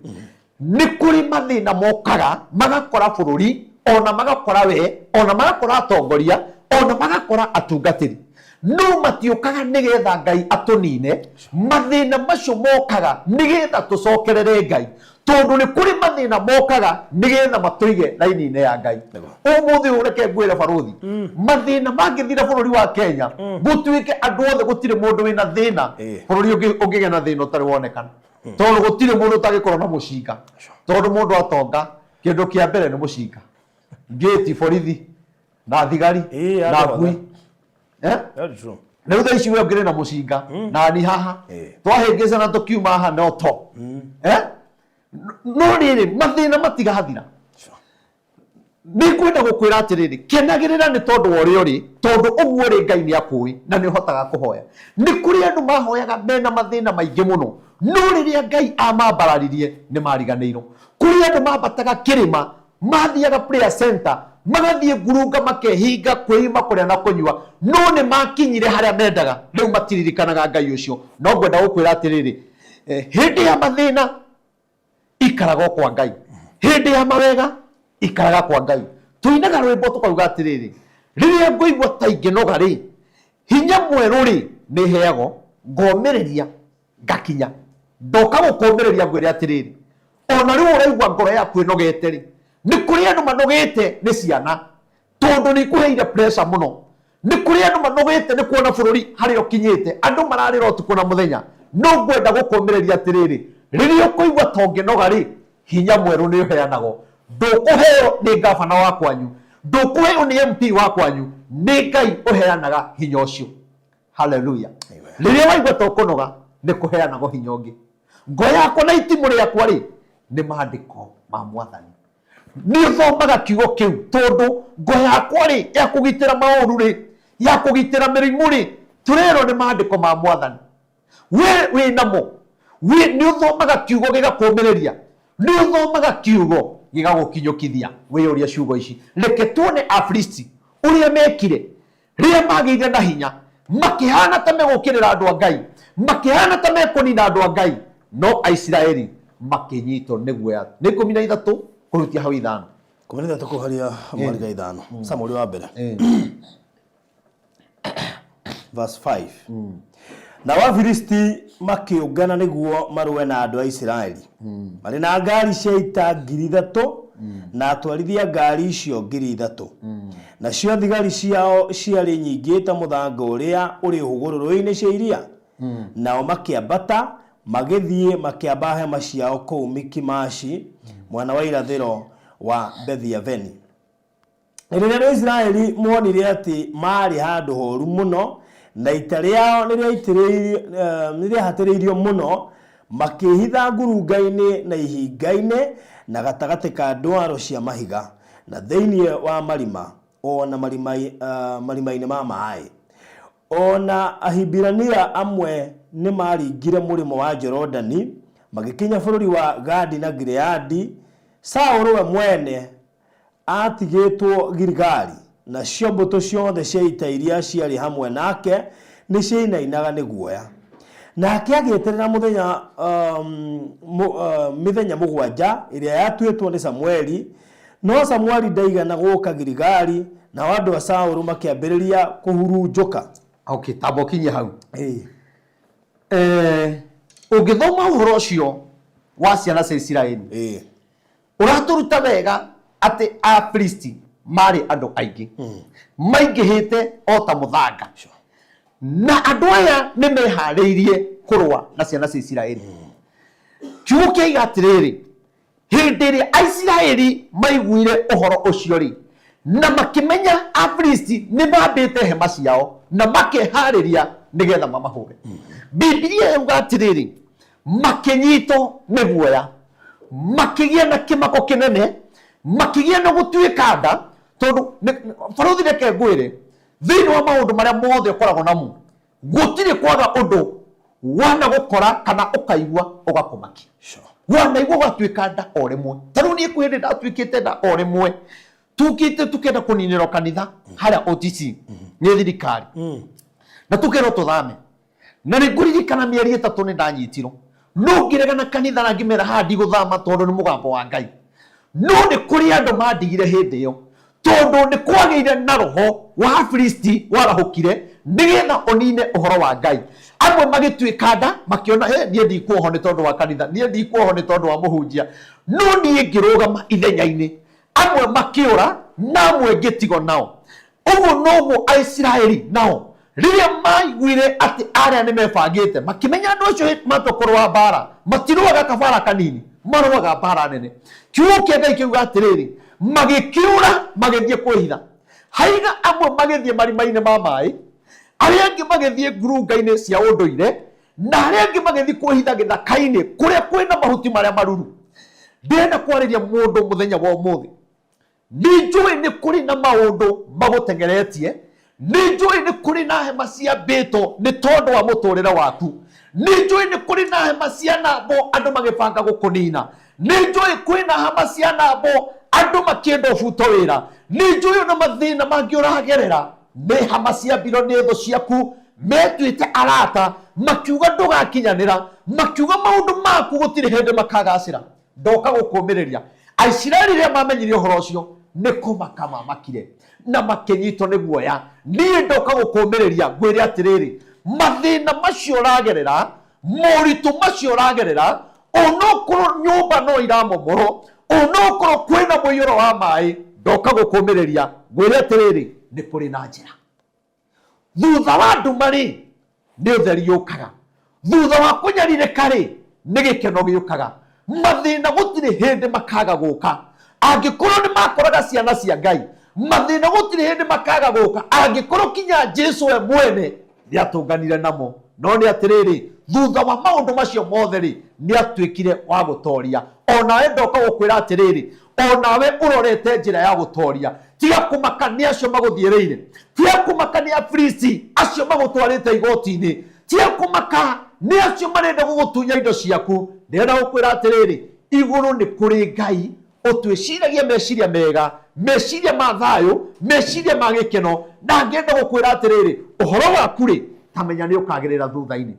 nĩ kũrĩ mathĩna mokaga magakora bũrũri, ona magakora we, ona magakora atongoria, ona magakora atungatĩri. No matiũkaga nĩgetha Ngai atũnine, mathĩna macio mokaga nĩgetha tũcokerere Ngai. Tondũ nĩ kũrĩ mathĩna mokaga nĩgetha matũige raini-inĩ ya Ngai. Ũmũthĩ ũyũ reke ngwĩre barũthi, mathĩna mangĩthira bũrũri wa Kenya, gũtuĩke andũ othe gũtirĩ mũndũ wĩna thĩna, bũrũri ũngĩgĩa na thĩna ũtarĩ wonekana. Tondũ gũtirĩ mũndũ ũtangĩkorwo na mũcinga. Tondũ mũndũ atonga, kĩndũ kĩa mbere nĩ mũcinga. Ngĩti, borithi, na thigari, na andũ ngui. othe. Very true. Rĩu thaa ici we ũngĩrĩ na mũcinga, na ni haha. Twahĩngĩcana tũkiuma haha no to. No rĩrĩ, mathĩna matigathira. Nĩ ngwenda gũkwĩra atĩrĩrĩ, kenagĩrĩra nĩ tondũ wa ũrĩa ũrĩ, tondũ ũguo ũrĩ Ngai nĩ akũĩ na nĩ ũhotaga kũhoya. Nĩ kũrĩ andũ mahoyaga mena mathĩna maingĩ mũno, no rĩrĩa Ngai amambararirie nĩ mariganĩirwo. Kũrĩ andũ mambataga kĩrĩma, mathiaga prayer center, magathiĩ ngurunga makehinga kwĩima kũrĩa na kũnyua, no nĩ makinyire harĩa mendaga, rĩu matiririkanaga Ngai ũcio. No ngwenda gũkwĩra atĩrĩrĩ, hĩndĩ ya mathĩna ikaraga o kwa Ngai, hĩndĩ ya mawega ikaraga kwa Ngai. Tũinaga rwĩmbo tũkauga atĩrĩrĩ, rĩrĩa ngũigua ta ingĩnoga rĩ, hinya mwerũ rĩ nĩ heagwo, ngomĩrĩria ngakinya. Ndoka gũkũmĩrĩria ngwĩre atĩrĩrĩ, Ona rĩu ũraigua ngoro yaku ĩnogete rĩ, nĩ kũrĩ andũ manogete nĩ ciana tondũ nĩ ikũheire pressure mũno. Nĩ kũrĩ andũ manogete nĩ kuona bũrũri harĩa ũkinyĩte, andũ mararĩra ũtukũ na mũthenya. No ngwenda gũkũmĩrĩria atĩrĩrĩ, rĩrĩa ũkũigua ta ũngĩnoga rĩ, hinya mwerũ nĩ ũheanagwo. Ndũkũheo nĩ ngabana wa kwanyu, ndũkũheo nĩ MP wa kwanyu, nĩ Ngai ũheanaga hinya ũcio. Haleluya. Rĩrĩa waigua ta ũkũnoga, nĩ kũheanagwo hinya ũngĩ. Ngo yakwa na itimũ rĩakwa rĩ, nĩ maandĩko ma Mwathani. Nĩ ũthomaga kiugo kĩu tondũ ngo yakwa rĩ, ya kũgitĩra maũru rĩ, ya kũgitĩra mĩrimũ rĩ, tũrerwo nĩ maandĩko ma Mwathani. We wĩ namo, we nĩ ũthomaga kiugo gĩgakũmĩrĩria, nĩ ũthomaga kiugo gĩgagũkinyũkithia. Wĩyũrie ciugo ici. Reke tuone Afilisti ũrĩa mekire rĩrĩa magĩire na hinya, makĩhana ta megũkĩrĩra andũ a Ngai, makĩhana ta mekũnina andũ a Ngai, no Aisiraeli makĩnyitwo nĩ guoya. Nĩ 13 kũrutia hau 5. 13 kũharia mwariga 5. Samueli wa mbere verse 5. Nao Afilisti makĩũngana nĩguo marũe na andũ a Isiraeli, marĩ na ngaari cia ita 3,000 na atwarithia ngaari icio 3,000. Nacio thigari ciao ciarĩ nyingĩ ta mũthanga ũrĩa ũrĩ hũgũrũrũ-inĩ cia iria. Nao makĩambata magĩthiĩ makĩamba hema ciao kũu Mikimashi, mwena wa irathĩro wa Bethi-Aveni. Rĩrĩa andũ a Isiraeli moonire atĩ maarĩ handũ horu mũno, na ita rĩao nĩrĩahatĩrĩirio mũno, makĩĩhitha ngurunga-inĩ na ihinga-inĩ, na gatagatĩ ka ndwaro cia mahiga, na thĩinĩ wa marima, o na marima-inĩ ma maaĩ. O na Ahibirania amwe nĩmaringire mũrĩmo wa Jorodani, magĩkinya bũrũri wa Gadi na Gileadi. Saũlũ we mwene Aatigĩtwo Giligali, nacio mbũtũ ciothe cia ita iria ciarĩ hamwe nake nĩciainainaga nĩ guoya. Nake agĩeterera mũthenya, mĩthenya mũgwanja ĩrĩa yatuĩtwo nĩ Samũeli, no Samũeli ndaigana gũũka Giligali, nao andũ a Saũlũ makĩambĩrĩria kũhurunjũka. Okay, tamba ũkinyie hau. Eh, ũngĩthoma ũhoro ũcio wa ciana cia Isiraeli, Ũratũruta wega atĩ Afilisti maarĩ andũ aingĩ, maingĩhĩte o ta mũthanga, na andũ aya nĩ meharĩirie kũrũa na ciana cia Isiraeli. Kiugo kĩaiga atĩrĩrĩ, hĩndĩ ĩrĩa Aisiraeli maiguire ũhoro ũcio-rĩ, na makĩmenya Afilisti nĩ mambĩte hema ciao na makeharĩria nĩgetha mamahũre. Bibilia yauga atĩrĩrĩ, makĩnyitwo nĩ guoya, makĩgĩa na kĩmako kĩnene, makĩgĩa na gũtuĩka nda, tondũ barũthi, reke ngwĩre, thĩinĩ wa maũndũ marĩa mothe ũkoragwo namo, gũtirĩ kwaga ũndũ wanagũkora kana ũkaigua ũgakũmakia. Wanaigua ũgatuĩka nda o rĩmwe. Ta rĩu niĩ kwĩ hĩndĩ ndatuĩkĩte nda o rĩmwe, tukĩte tukenda kũninĩrwo kanitha harĩa OTC nĩ thirikari, na tũkerwo tũthame. Na nĩ ngũririkana mĩeri 3 nĩ ndanyitirwo, no ngĩregana kanitha na ngĩmera haha ndigũthama tondũ nĩ mũgambo wa Ngai. No nĩ kũrĩ andũ mandigire hĩndĩ ĩyo, tondũ nĩ kwagĩire na roho wa Afilisti warahũkire nĩgetha ũnine ũhoro wa Ngai. Amwe magĩtuĩka nda, makĩona, hey, niĩ ndikuohwo nĩ tondũ wa kanitha, niĩ ndikuohwo nĩ tondũ wa mũhunjia. No niĩ ngĩrũgama ithenya-inĩ. Amwe makĩũra na amwe ngĩtigwo nao. Ũguo noguo Aisiraeli nao rĩrĩa maiguire atĩ arĩa nĩ mebangĩte, makĩmenya andũ acio matua kũrũa mbara matirũaga kabara kanini, marũaga mbara nene. Kiugo kĩa Ngai kĩuga atĩrĩrĩ, magĩkĩũra magĩthiĩ kwĩhitha. Haiga amwe magĩthiĩ marima-inĩ ma maĩ, arĩa angĩ magĩthiĩ ngurunga-inĩ cia ũndũire, na arĩa angĩ magĩthiĩ kwĩhitha gĩthaka-inĩ kũrĩa kwĩna mahuti marĩa maruru. Ndĩrenda kwarĩria mũndũ mũthenya wa ũmũthĩ. Nĩ njũĩ nĩ kũrĩ na maũndũ magũteng'eretie, nĩ njũĩ nĩ kũrĩ na hema ciambĩtwo nĩ tondũ wa mũtũrĩre waku, nĩ njũĩ nĩ kũrĩ na hema cianambwo andũ magĩbanga gũkũnina, nĩ njũĩ kwĩ na hema cianambwo andũ makĩenda ũbutwo wĩra, nĩ njũĩ ona mathĩna mangĩ ũragerera nĩ hema ciambirwo nĩ thũ ciaku metuĩte arata, makiuga ndũgakinyanĩra, makiuga maũndũ maku gũtirĩ hĩndĩ makagacĩra. Ndoka gũkũmĩrĩria. Aisiraeli rĩrĩa mamenyire ũhoro ũcio nĩ kũmaka mamakire na makĩnyitwo nĩ guoya. Niĩ ndoka gũkũmĩrĩria ngwĩre atĩrĩrĩ, mathĩna macio ũragerera, moritũ macio ũragerera, Onokorwo nyũmba no iramomorwo, onokorwo kwĩna mũiyũro wa maĩ, ndoka gũkũmĩrĩria ngwĩre atĩrĩrĩ, nĩ kũrĩ na njĩra. Thutha wa nduma rĩ, nĩ ũtheri ũkaga. Thutha wa kũnyarirĩka rĩ, nĩ gĩkeno gĩũkaga. Mathĩna gũtirĩ hĩndĩ makaga gũka. Angĩkorwo nĩ makoraga ciana cia Ngai, mathĩna gũtirĩ hĩndĩ makaga gũka. Angĩkorwo kinya Jesu we mwene nĩ atũnganire namo. No nĩ atĩrĩrĩ, thutha wa maũndũ macio mothe rĩ, nĩ atuĩkire wa gũtoria. Onawe ndoka gũkwĩra atĩrĩrĩ, onawe ũrorete njĩra ya gũtoria. Tiga kũmaka nĩ acio magũthiĩrĩire, tiga kũmaka nĩ Afilisti acio magũtwarĩte igoti-inĩ, tiga kũmaka nĩ acio marenda gũgũtunya indo ciaku. Ndĩrenda gũkwĩra atĩrĩrĩ, igũrũ nĩ kũrĩ Ngai ũtwĩciragia meciria mega, meciria ma thayũ, meciria ma gĩkeno, na ngĩenda gũkwĩra atĩrĩrĩ, ũhoro waku rĩ, ta menya nĩ ũkagĩrĩra thutha-inĩ.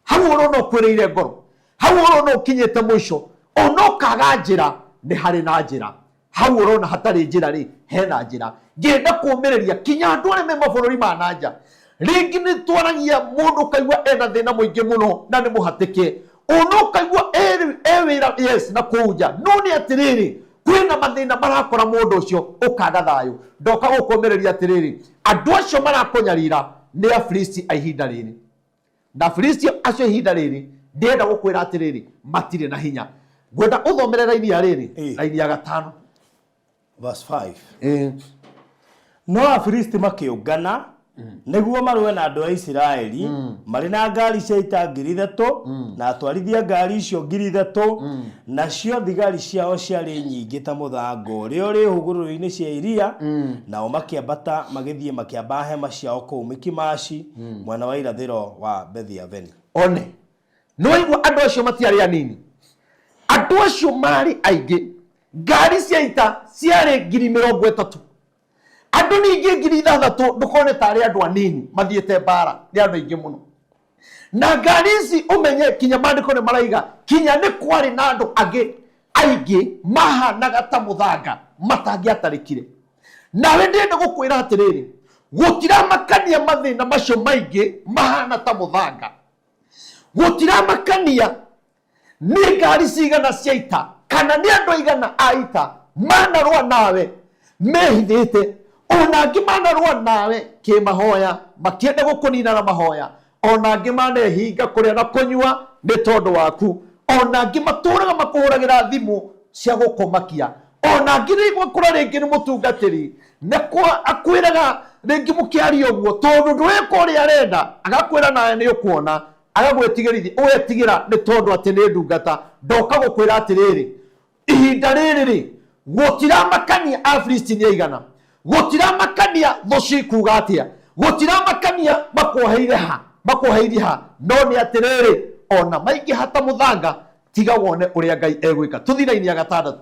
Hau ũrona ũkwĩrĩire ngoro, hau ũrona ũkinyĩte mũico, ona ũkaga njĩra, nĩ harĩ na njĩra. Hau ũrona hatarĩ njĩra rĩ, hena njĩra. Ngĩenda kũũmĩrĩria kinya andũ arĩa me mabũrũri ma na nja. Rĩngĩ nĩ twaragia mũndũ ũkaigua ena thĩna mũingĩ mũno na nĩ mũhatĩke. Ona ũkaigua e wĩra, yes, na kũu nja. No nĩ atĩrĩrĩ, kwĩna mathĩna marakora mũndũ ũcio, ũkaga thayũ. Ndoka gũkũũmĩrĩria atĩrĩrĩ, andũ acio marakũnyarira nĩ Afilisti a ihinda rĩrĩ. Na Afilisti acio ihinda rĩrĩ, ndĩrenda gũkwĩra atĩrĩrĩ, matirĩ na hinya. Ngwenda ũthomere raini ya rĩrĩ, raini ya gatano. Verse 5. No Afilisti makĩũngana nĩguo marũe na andũ a Isiraeli, marĩ na ngaari cia ita 3,000 na atwarithia ngaari icio 3,000, nacio thigari ciao ciarĩ nyingĩ ta mũthanga ũrĩa ũrĩ hũgũrũrũ-inĩ cia iria. Nao makĩambata magĩthiĩ makĩamba hema ciao kũu Mikimashi, mwena wa irathĩro wa Bethi-Aveni. One, nĩ waigua andũ acio matiarĩ anini, andũ acio marĩ aingĩ. Ngari cia ita ciarĩ 30,000, andũ ningĩ 6,000. Ndũkone tarĩ andũ anini mathiĩte mbara, nĩ andũ aingĩ mũno. Na ngari ici ũmenye kinya maandĩko nĩ maraiga kinya nĩ kwarĩ na andũ angĩ aingĩ mahanaga ta mũthanga matangĩatarĩkire. Nawe ndĩrenda gũkwĩra atĩrĩrĩ, gũtiramakania mathĩna macio maingĩ mahana ta mũthanga, gũtiramakania nĩ ngari cigana cia ita kana nĩ andũ aigana a ita manarũa nawe mehithĩte, ona angĩ manarũa nawe kĩmahoya makĩenda gũkũnina na mahoya, ona angĩ manehinga kũrĩa na kũnyua nĩ tondũ waku, ona angĩ matũraga makũhũragĩra thimũ cia gũkũmakia, ona angĩ rĩngĩ rĩngĩ nĩ mũtungatĩri na akwĩraga rĩngĩ mũkĩaria ũguo tondũ ndũreka ũrĩa arenda, agakwĩra nawe nĩ ũkuona, agagwĩtigĩrithia, ũgetigĩra nĩ tondũ atĩ nĩ ndungata. Ndoka gũkwĩra atĩrĩrĩ, ihinda rĩrĩ rĩ, gũtiramakania Afilisti nĩ aigana, gũtiramakania thũ cikuga atĩa, gũtiramakania makuoheire ha, makuoheirie ha, no nĩ atĩrĩrĩ, ona maingĩha ta mũthanga, tiga wone ũrĩa Ngai egwĩka. Tũthiĩ raini ya gatandatũ.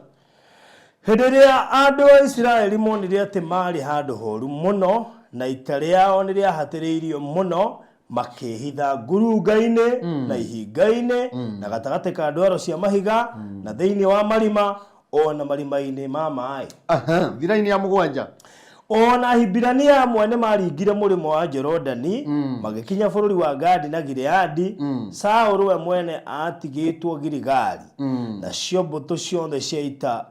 Hĩndĩ ĩrĩa andũ a Isiraeli monire atĩ maarĩ handũ horu mũno, na ita rĩao nĩ rĩahatĩrĩirio mũno, makĩĩhitha ngurunga-inĩ na ihinga-inĩ, na gatagatĩ ka ndwaro cia mahiga, na thĩinĩ wa marima, o na marima-inĩ ma maĩ. Thiĩ raini ya mũgwanja. O na Ahibirania amwe nĩ maaringire mũrĩmo wa Jorodani, magĩkinya bũrũri wa Gadi na Gileadi. Saũlũ we mwene aatigĩtwo Giligali, nacio mbũtũ ciothe cia ita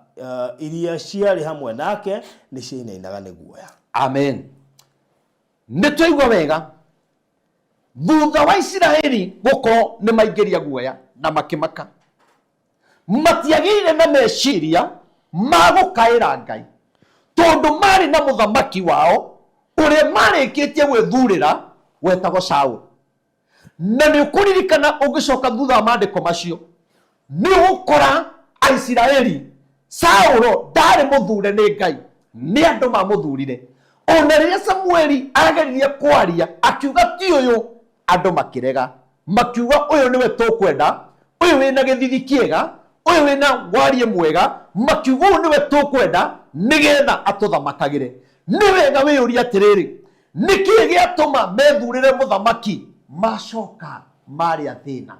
iria ciarĩ hamwe nake nĩ ciainainaga nĩ guoya. Amen. Nĩ twaigua wega thutha wa Isiraeli gũkorwo nĩ maingĩria guoya na makĩmaka, matiagĩire na meciria ma gũkaĩra Ngai, tondũ marĩ na mũthamaki wao ũrĩa marĩkĩtie gwĩthurĩra wetagwo Saũlũ. Na nĩ ũkũririkana ũngĩcoka thutha wa maandĩko macio, nĩ ũgũkora Aisiraeli Saũlũ ndarĩ mũthure nĩ Ngai, nĩ andũ mamũthurire. Ona rĩrĩa Samueli ageririe kwaria akiuga ti ũyũ, andũ makĩrega, makiuga ũyũ nĩwe tũkwenda, ũyũ wĩna gĩthithi kĩega, ũyũ wĩna warie mwega, makiuga ũyũ nĩwe tũkwenda nĩgetha atũthamakagĩre. Nĩ wega wĩyũrie atĩrĩrĩ, nĩkĩĩ gĩatũma methurĩre mũthamaki macoka marĩ athĩna?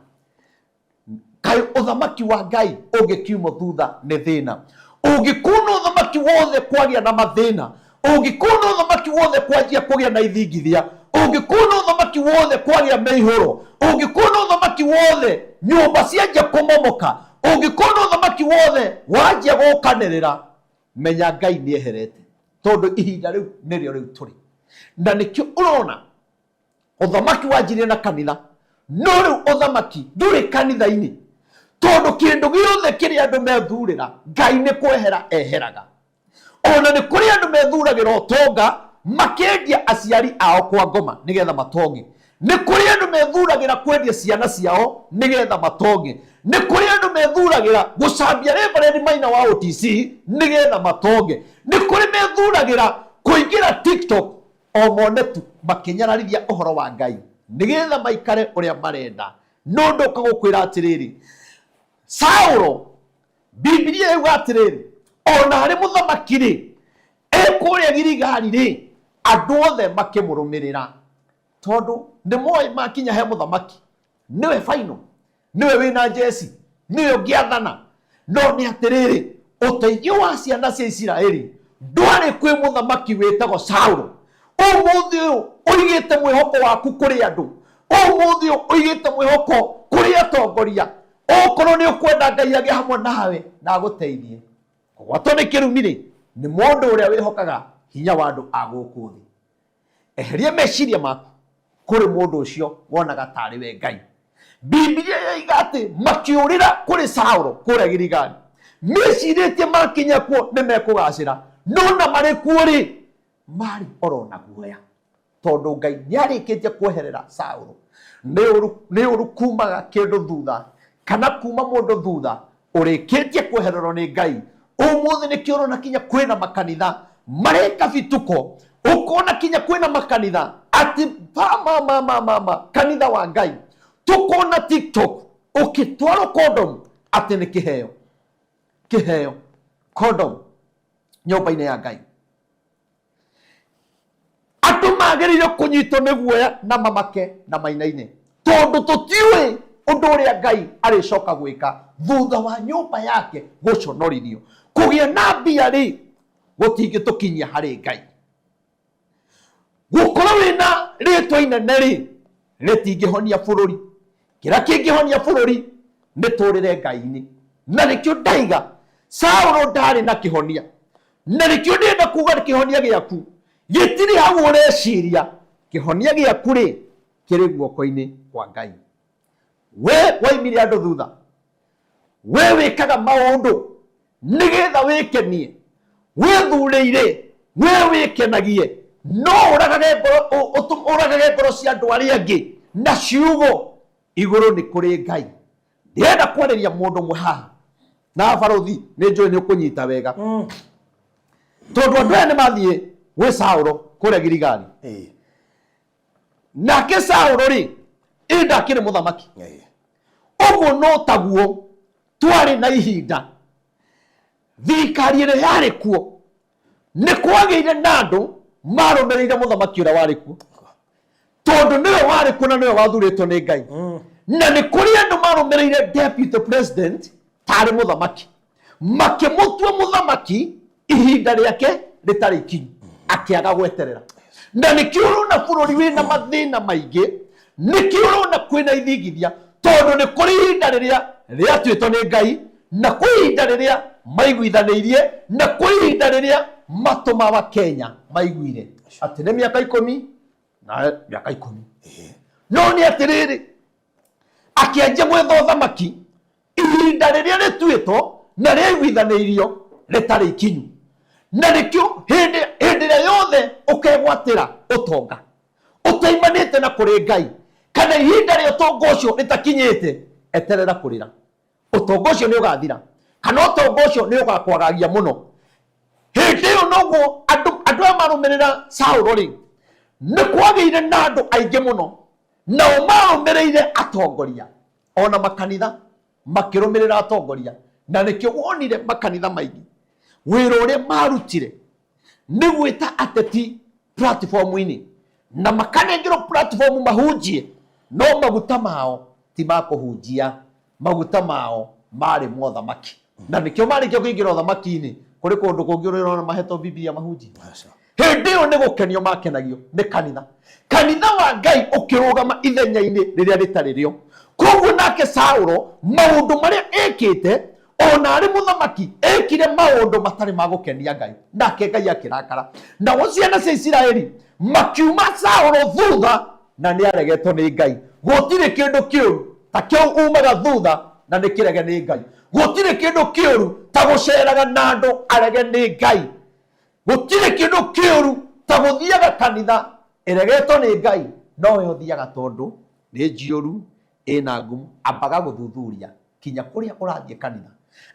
Kaĩ ũthamaki wa Ngai ũngĩkiumwo thutha nĩ thĩna? Ũngĩkuona ũthamaki wothe kwagĩa na mathĩna, ũngĩkuona ũthamaki wothe kwanjia kũgĩa na ithingithia, ũngĩkuona ũthamaki Ũthamaki wothe kwagĩa mĩihũro, ũngĩkona ũthamaki wothe nyũmba cianjia kũmomoka, ũngĩkona ũthamaki wothe wanjia gũkanĩrĩra, menya Ngai nĩ eherete, tondũ ihinda rĩu nĩrĩo rĩu tũrĩ. Na nĩkĩo ũrona ũthamaki wanjirie na kanitha, no rĩu ũthamaki ndũrĩ kanitha-inĩ, tondũ kĩndũ gĩothe kĩrĩa andũ methurĩra Ngai nĩ kwehera eheraga. Ona nĩ kũrĩ andũ methuragĩra ũtonga makendia aciari ao kwa ngoma nĩgetha matonge. Nĩ kũrĩ andũ methuragĩra kwendia ciana ciao nĩgetha matonge. Nĩ kũrĩ andũ methuragĩra gũcambia Reverend Maina wa OTC nĩgetha matonge. Nĩ kũrĩ methuragĩra kũingĩra TikTok o mone tu makĩnyararithia ũhoro wa Ngai nĩgetha maikare ũrĩa marenda. No ndoka gũkwĩra atĩrĩrĩ, Saũlũ, Bibilia yuga atĩrĩrĩ, ona arĩ mũthamaki rĩ, e kũrĩa Giligali rĩ, andũ othe makĩmũrũmĩrĩra, tondũ nĩ moĩ makinya he mũthamaki nĩwe final, nĩwe wĩna njeci, nĩwe ũngĩathana. No nĩ atĩrĩrĩ, ũteithio wa ciana cia Isiraeli ndwarĩ kwĩ mũthamaki wĩtagwo Saũlũ. Ũmũthĩ ũyũ ũigĩte mwĩhoko waku kũrĩ andũ, ũmũthĩ ũyũ ũigĩte mwĩhoko kũrĩ atongoria. Okorwo nĩ ũkwenda Ngai agĩe hamwe nawe na agũteithie, kũgwatwo nĩ kĩrumi rĩ, nĩ mũndũ ũrĩa wĩhokaga hinya wa andũ a gũkũ thĩ. Eheria meciria maku kũrĩ mũndũ ũcio wonaga tarĩ we Ngai. Bibilia yoiga atĩ makĩũrĩra kũrĩ Saũlũ kũrĩa Giligali, mecirĩtie makinya kuo nĩ mekũgacĩra, no na marĩ kuo rĩ, marĩ oro na guoya, tondũ Ngai nĩarĩkĩtie kweherera Saũlũ. Nĩ ũru kumaga kĩndũ thutha kana kuma mũndũ thutha ũrĩkĩtie kwehererwo nĩ Ngai. Ũmũthĩ nĩkĩo ũrona kinya kwĩna makanitha mareka bituko, ũkona kinya kwĩna makanitha atĩ ma ma ma ma ma kanitha wa Ngai, tũkona TikTok ũkĩtwarwo condom atĩ nĩ kĩheo, kĩheo condom nyũmba-inĩ ya Ngai. Andũ magĩrĩire kũnyitwo nĩ guoya na mamake na mainaine, tondũ tũtiũĩ ũndũ ũrĩa Ngai arĩcoka gwĩka thutha wa nyũmba yake gũconorithio. Kũgĩa na mbia rĩ, gũtingĩtũkinyia harĩ Ngai. Gũkorwo wĩna rĩtwa inene rĩ, rĩtingĩhonia bũrũri. Kĩrĩa kĩngĩhonia bũrũri nĩ tũrĩre Ngai-inĩ. Na nĩkĩo ndaiga Saũlũ ndarĩ na kĩhonia. Na nĩkĩo ndĩrenda kuga kĩhonia gĩaku gĩtirĩ hau ũreciria. Kĩhonia gĩaku rĩ, kĩrĩ guoko-inĩ kwa Ngai. We waimire andũ thutha, we wĩkaga maũndũ nĩgetha wĩkenie, wĩthurĩire, we wĩkenagie, no ũragage ngoro, ũragage ngoro cia andũ arĩa angĩ na ciugo. Igũrũ nĩ kũrĩ Ngai. Ndĩrenda kwarĩria mũndũ ũmwe haha na barothi, nĩ njũĩ nĩ ũkũnyita wega, tondũ andũ aya nĩ mathiĩ gwĩ Saũlũ kũrĩa Giligali. Nake Saũlũ rĩ, ĩ ndakĩrĩ mũthamaki. Ũguo no taguo twarĩ na ihinda thirikari ĩrĩa yarĩ kuo nĩ kwagĩire na andũ marũmĩrĩire mũthamaki ũrĩa warĩ kuo, tondũ nĩwe warĩ kuo na nĩwe wathurĩtwo nĩ Ngai. Na nĩ kũrĩ andũ marũmĩrĩire deputy president tarĩ mũthamaki, makĩmũtua mũthamaki ihinda rĩake rĩtarĩ ikinyu, akĩaga gweterera. Na nĩkĩo ũrona bũrũri wĩna mathĩna maingĩ, nĩkĩo ũrona kwĩna ithingithia, tondũ nĩ kũrĩ ihinda rĩrĩa rĩatuĩtwo nĩ Ngai, na kwĩ ihinda rĩrĩa maiguithanĩirie, na kwĩ ihinda rĩrĩa matũma wa Kenya maiguire atĩ nĩ mĩaka 10 na mĩaka 10. No nĩ atĩrĩrĩ, akĩanjia gwetha ũthamaki ihinda rĩrĩa rĩtuĩtwo na rĩaiguithanĩirio rĩtarĩ ikinyu. Na nĩkĩo hĩndĩ ĩrĩa yothe ũkegwatĩra ũtonga ũtaimanĩte na kũrĩ Ngai, kana ihinda rĩa ũtonga ũcio rĩtakinyĩte, eterera kũrĩra. Ũtonga ũcio nĩ ũgathira, kana ũtonga ũcio nĩ ũgakwagagia mũno. Hĩndĩ ĩyo noguo andũ aya marũmĩrĩra Saũlũ rĩ, nĩ kwagĩire na andũ aingĩ mũno, nao marũmĩrĩire atongoria ona makanitha makĩrũmĩrĩra atongoria. Na nĩkĩo wonire makanitha maingĩ wĩra ũrĩa marutire nĩ gwĩta ateti platform-inĩ, na makanengerwo platform mahunjie, no maguta mao ti ma kũhunjia, maguta mao marĩ mothamaki. Na nĩkĩo marĩkia kũingĩra ũthamaki-inĩ, kũrĩ kũndũ kũngĩ ũrona mahetwo Bibilia mahunjie. Hĩndĩ Hĩndĩ ĩyo nĩ gũkenio makenagio nĩ kanitha. Kanitha wa Ngai ũkĩrũgama ithenya-inĩ rĩrĩa rĩtarĩ rĩo. Koguo nake Saũlũ maũndũ marĩa ekĩte ona arĩ mũthamaki ekire maũndũ matarĩ ma gũkenia Ngai, nake Ngai akĩrakara. Nao ciana cia Isiraeli makiuma Saũlũ thutha na nĩ aregetwo nĩ Ngai. Gũtirĩ kĩndũ kĩũru ta kĩu umaga thutha na nĩ kĩrege nĩ Ngai. Gũtirĩ kĩndũ kĩũru ta gũceraga na andũ arege nĩ Ngai. Gũtirĩ kĩndũ kĩũru ta gũthiaga kanitha ĩregetwo nĩ Ngai, no we ũthiaga tondũ nĩ njiũru, ĩna ngumo. Ambaga gũthuthuria kinya kũrĩa ũrathiĩ kanitha,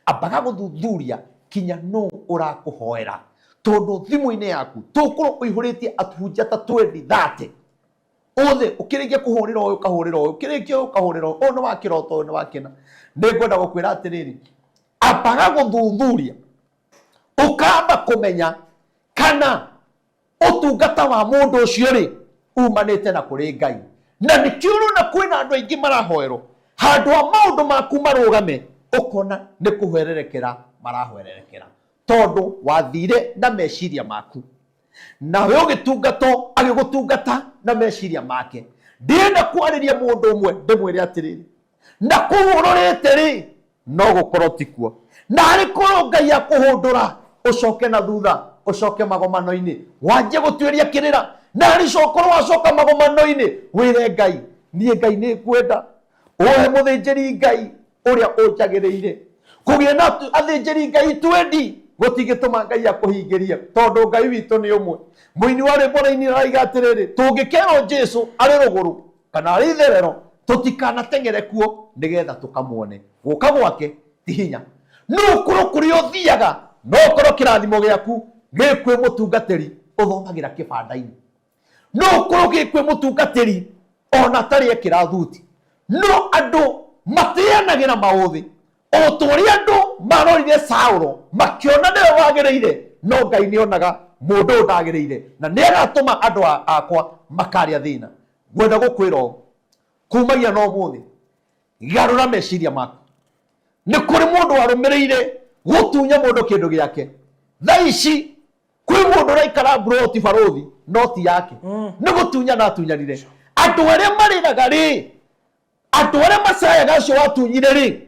ambaga gũthuthuria kinya nũ ũrakũhoera, tondũ thimũ-inĩ yaku tũkorwo ũihũrĩtie ahunjia ta twendi thate othe, ũkĩrĩkia kũhũrĩra ũyũ ũkahũrĩra ũyũ, ũkĩrĩkia ũyũ ũkahũrĩra ũyũ, ũyũ nĩ wa kĩroto, ũyũ nĩ wa kĩna. Nĩ ngwenda gũkwĩra atĩrĩrĩ, ambaga gũthuthuria, ũkamba kũmenya kana ũtungata wa mũndũ ũcio rĩ umanĩte na kũrĩ Ngai. Na nĩkĩo ũrona kwĩna andũ aingĩ marahoerwo, handũ ha maũndũ maku marũgame, ũkona nĩ kũhwererekera marahwererekera, tondũ wathire na meciria maku, nawe ũgĩtungatwo agĩgũtungata na meciria make. Ndĩrenda kwarĩria mũndũ ũmwe ndĩmwĩre atĩrĩrĩ, na kũu ũrorĩte rĩ, no gũkorwo tikuo. Na arĩ korwo Ngai akũhũndũra ũcoke na thutha, ũcoke magomano-inĩ, wanjie gũtuĩria kĩrĩra. Na arĩ cokorwo wacoka magomano-inĩ, wĩre Ngai, niĩ Ngai nĩ ngwenda ũhe mũthĩnjĩri Ngai ũrĩa ũnjagĩrĩire. Kũgĩa na athĩnjĩri Ngai twendi gũtingĩtũma Ngai akũhingĩrie, tondũ Ngai witũ nĩ ũmwe. Mũini wa rwĩmbo raini araiga atĩrĩrĩ, tũngĩkerwo Jesu arĩ rũgũrũ kana arĩ itherero, tũtikanateng'ere kuo nĩgetha tũkamuone. Gũka gwake ti hinya. No ũkorwo kũrĩa ũthiaga, no ũkorwo kĩrathimo gĩaku gĩ kwĩ mũtungatĩri ũthomagĩra kĩbanda-inĩ. No ũkorwo gĩ kwĩ mũtungatĩri ona atarĩ ekĩra thuti. No andũ mateanagĩra maũthĩ. O ta ũrĩa andũ marorire Saũlũ makĩona nĩwe wagĩrĩire, no Ngai nĩonaga mũndũ ũyũ ndagĩrĩire, na nĩagatũma andũ akwa makarĩa thĩna. Ngwenda gũkwĩra ũũ, kumagia na ũmũthĩ, garũra meciria maku. Nĩ kũrĩ mũndũ warũmĩrĩire gũtunya mũndũ kĩndũ gĩake. Thaa ici kwĩ mũndũ ũraikara mburoti barũthi no ti yake, nĩ gũtunyana atunyanire. Andũ arĩa marĩraga rĩ, andũ arĩa macayaga acio watunyire rĩ,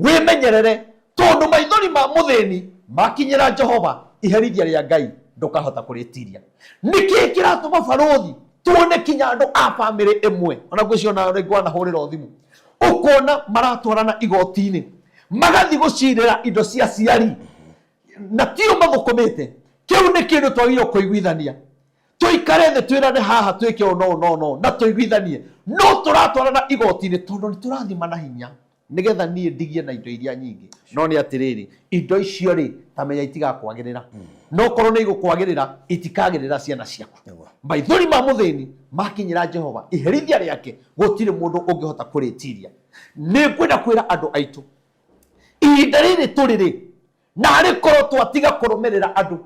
wĩmenyerere, tondũ maithori ma mũthĩni makinyĩra Jehova, iherithia rĩa Ngai ndũkahota kũrĩtiria. Nĩkĩ kĩratũma barũthi tuone kinya andũ a bamĩrĩ ĩmwe, ona ngwĩciria ona rĩngĩ wanahũrĩrwo thimũ, ũkona maratwarana igoti-inĩ, magathiĩ gũcirĩra indo cia aciari na tio mathũkũmĩte. Kĩu nĩ kĩndũ twagĩrĩirwo kũiguithania, tũikare thĩ twĩrane haha twĩke ũũ no no no na tũiguithanie. No tũratwarana igoti-inĩ tondũ nĩ tũrathima na hinya nĩgetha niĩ ndigie na indo iria nyingĩ. No nĩ atĩrĩrĩ, indo icio rĩ, ta menya itigakwagĩrĩra, no korwo nĩ igũkwagĩrĩra, itikagĩrĩra ciana ciaku. Maithori ma mũthĩni makinyĩra Jehova, iherithia rĩake gũtirĩ mũndũ ũngĩhota kũrĩtiria. Nĩ ngwenda kwĩra andũ aitũ, ihinda rĩrĩ tũrĩ rĩ, narĩ korwo twatiga kũrũmĩrĩra andũ,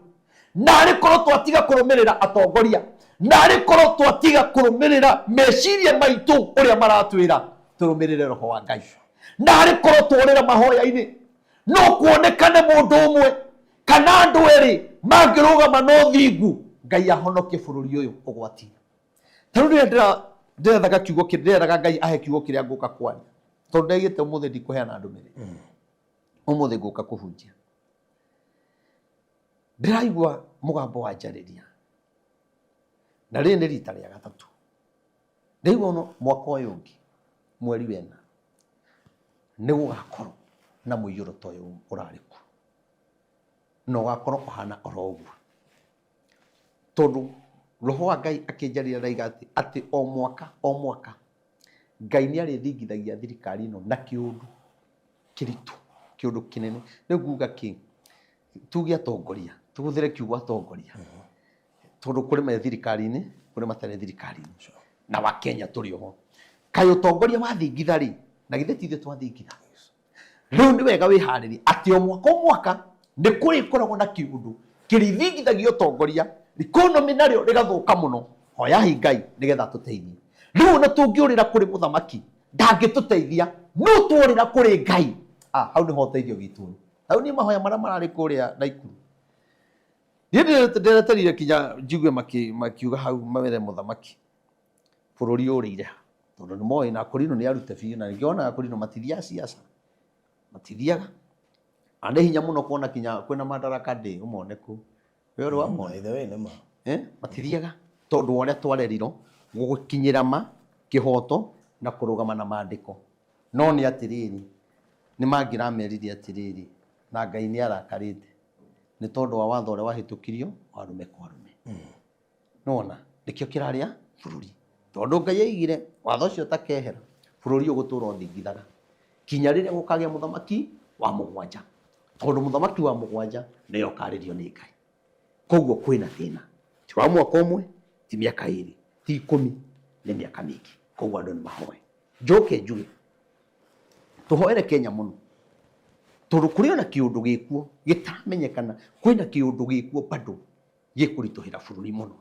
narĩ korwo twatiga kũrũmĩrĩra atongoria, narĩ korwo twatiga kũrũmĩrĩra meciria maitũ ũrĩa maratwĩra, tũrũmĩrĩre roho wa Ngai. Narĩ korwo tworĩra mahoya-inĩ, no kuonekane mũndũ ũmwe kana andũ erĩ mangĩrũgama na ũthingu, Ngai ahonokie bũrũri ũyũ ũgwati-inĩ. Ta rĩu rĩrĩa ndĩrethaga kiugo kĩ-, ndĩrethaga Ngai ahe kiugo kĩrĩa ngũka kwaria, tondũ ndaigĩte ũmũthĩ ndikũheana ndũmĩrĩri, ũmũthĩ ngũka kũhunjia. Ndĩraigua mũgambo wanjarĩria, na rĩrĩ nĩ rita rĩa gatatũ. Ndĩraigua ono mwaka ũyũ ũngĩ mweri wena nĩ gũgakorwo na mũiyũro ta ũyũ ũrarĩ kuo, na ũgakorwo ũhana oro ũguo, tondũ roho wa Ngai akĩnjarĩria araiga atĩ o mwaka o mwaka Ngai nĩ arĩthingithagia thirikari ĩno na kĩũndũ kĩritũ, kĩũndũ kĩnene. Rĩu nguga kĩ, tuge atongoria, tũhũthĩre kiugo atongoria, tondũ kũrĩ me thirikari-inĩ, kũrĩ matarĩ thirikari-inĩ, na Wakenya tũrĩ oho. Kaĩ ũtongoria wathingitha rĩ, na githĩ ti ithuĩ twathingitha? Rĩu nĩ wega wĩharĩrie atĩ o mwaka o mwaka nĩ kũrĩkoragwo na kĩũndũ kĩrĩthingithagia ũtongoria, economy narĩo rĩgathũka mũno. Hoyai Ngai nĩgetha atũteithie. Rĩu ona tũngĩũrĩra kũrĩ mũthamaki ndangĩtũteithia, no tworĩra kũrĩ Ngai, hau nĩho ũteithio witũ ũrĩ. Hau niĩ mahoya marĩa mararĩ kũrĩa Naikuru, Niĩ ndĩreterire kinya njigue makiuga hau mawĩre mũthamaki bũrũri ũrĩire ha, tondũ nĩ moĩ na Akorino nĩ arute biũ, na ningĩ onaga Akorino matithiaga ciaca, matithiaga. Na nĩ hinya mũno kuona kinya kwĩna Madaraka Day ũmone kũu. We ũrĩ wamona? By the way, nĩ ma. Eh, matithiaga tondũ wa ũrĩa twarerirwo gũkinyĩra ma kĩhoto na kũrũgama na maandĩko. No nĩ atĩrĩrĩ, nĩ mangĩramerire atĩrĩrĩ, na Ngai nĩ arakarĩte nĩ tondũ wa watho ũrĩa wahĩtũkirio wa arũme kwa arũme. Nĩwona nĩkĩo kĩrarĩa bũrũri, tondũ Ngai aigire watho ũcio ũtakehera bũrũri ũgũtũra ũthingithaga kinya rĩrĩa gũkagĩa mũthamaki wa mũgwanja, tondũ mũthamaki wa mũgwanja nĩwe ũkarĩrio nĩ Ngai. Koguo kwĩna thĩna, ti wa mwaka ũmwe, ti mĩaka ĩrĩ, ti 10, nĩ mĩaka mĩingĩ. Koguo andũ nĩ mahoe. Njoke njuge tũhoere Kenya mũno, tondũ kũrĩ ona kĩũndũ gĩkuo gĩtaramenyekana, kwĩna kĩũndũ gĩkuo bado gĩkũritũhĩra bũrũri mũno.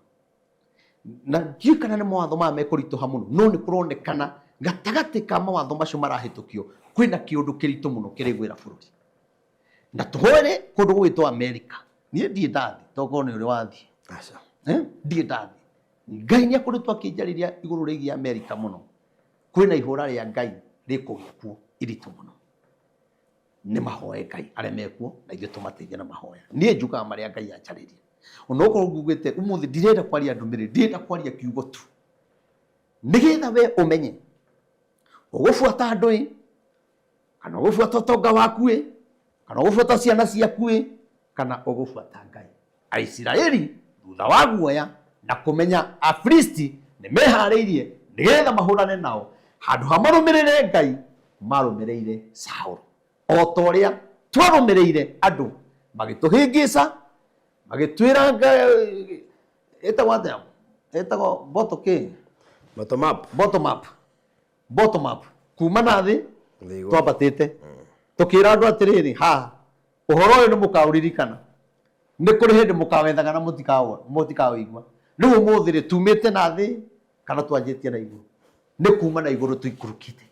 Na ndiũĩ kana nĩ mawatho maya mekũritũha mũno, no nĩ kũronekana gatagatĩ ka mawatho macio marahĩtũkio kwĩna kĩũndũ kĩritũ mũno kĩrĩgwĩra bũrũri. Na tũhoere kũndũ gũgwĩtwo Amerika. Niĩ ndirĩ ndathiĩ, tokorwo nĩ ũrĩ wathiĩ. Aca. Ndirĩ ndathiĩ. Ngai nĩ akoretwo akĩnjarĩria igũrũ rĩgiĩ Amerika mũno. Kwĩna ihũra rĩa Ngai rĩkũgĩa kuo iritũ mũno. Nĩ mahoe Ngai arĩa mekuo na ithuĩ tũmateithie na mahoya. Niĩ njugaga marĩa Ngai anjarĩria. Onokorwo ngugĩte ũmũthĩ ndirenda kwaria ndũmĩrĩri, ndirenda kwaria kiugo tu. Nĩgetha we ũmenye ũgũbuata andũ ĩ, kana ũgũbuata ũtonga waku ĩ, kana ũgũbuata ciana ciaku ĩ, kana ũgũbuata Ngai. Aisiraeli thutha wa guoya na kũmenya Afilisti nĩ meharĩirie nĩgetha mahũrane nao, handũ ha marũmĩrĩre Ngai marũmĩrĩire Saũlũ. O ta ũrĩa twarũmĩrĩire andũ magĩtũhĩngĩca, magĩtwĩra ĩtagwo atĩa? Ĩtagwo bottle kĩ? Bottom up. Bottom up. Bottom up. Kuma na thĩ twambatĩte. Tũkĩra andũ atĩrĩrĩ, haha ũhoro ũyũ nĩ mũkaũririkana. Nĩ kũrĩ hĩndĩ mũkawethaga na mũtikaũigua. Rĩu ũmũthĩ rĩ, tumĩte na thĩ kana twanjĩtie na igũrũ? Nĩ kuma na igũrũ tũikũrũkĩte.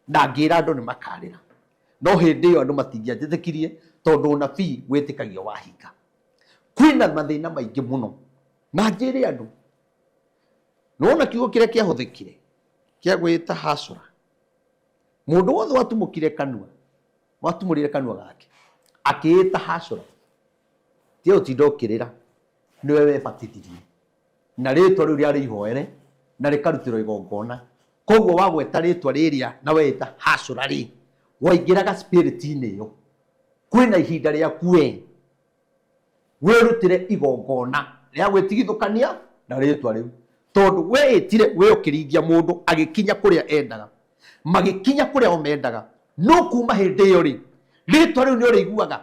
Na ngĩra andũ nĩ makarĩra. No hĩndĩ ĩyo andũ matingĩanjĩtĩkirie tondũ ũnabii wĩtĩkagio wahinga. Kwĩna mathĩna maingĩ mũno. Na njĩre andũ, nĩwona kiugo kĩrĩa kĩahũthĩkire kĩa gwĩta hacũra, mũndũ wothe watumũkire kanua, watumũrire kanua gake akĩĩta hacũra, tiga gũtinda ũkĩrĩra, nĩwe webatithirie na rĩtwa rĩu rĩarĩ ihoere na rĩkarutĩrwo igongona. Koguo wagweta rĩtwa rĩrĩa na weĩta hacũra rĩ, waingĩraga spirit-inĩ ĩyo. Kwĩna ihinda rĩaku we wĩrutĩre igongona rĩa gwĩtigithũkania na rĩtwa rĩu, tondũ weĩtire we ũkĩringia mũndũ agĩkinya kũrĩa endaga, magĩkinya kũrĩa o mendaga. No kuma hĩndĩ ĩyo rĩ, rĩtwa rĩu nĩ ũrĩiguaga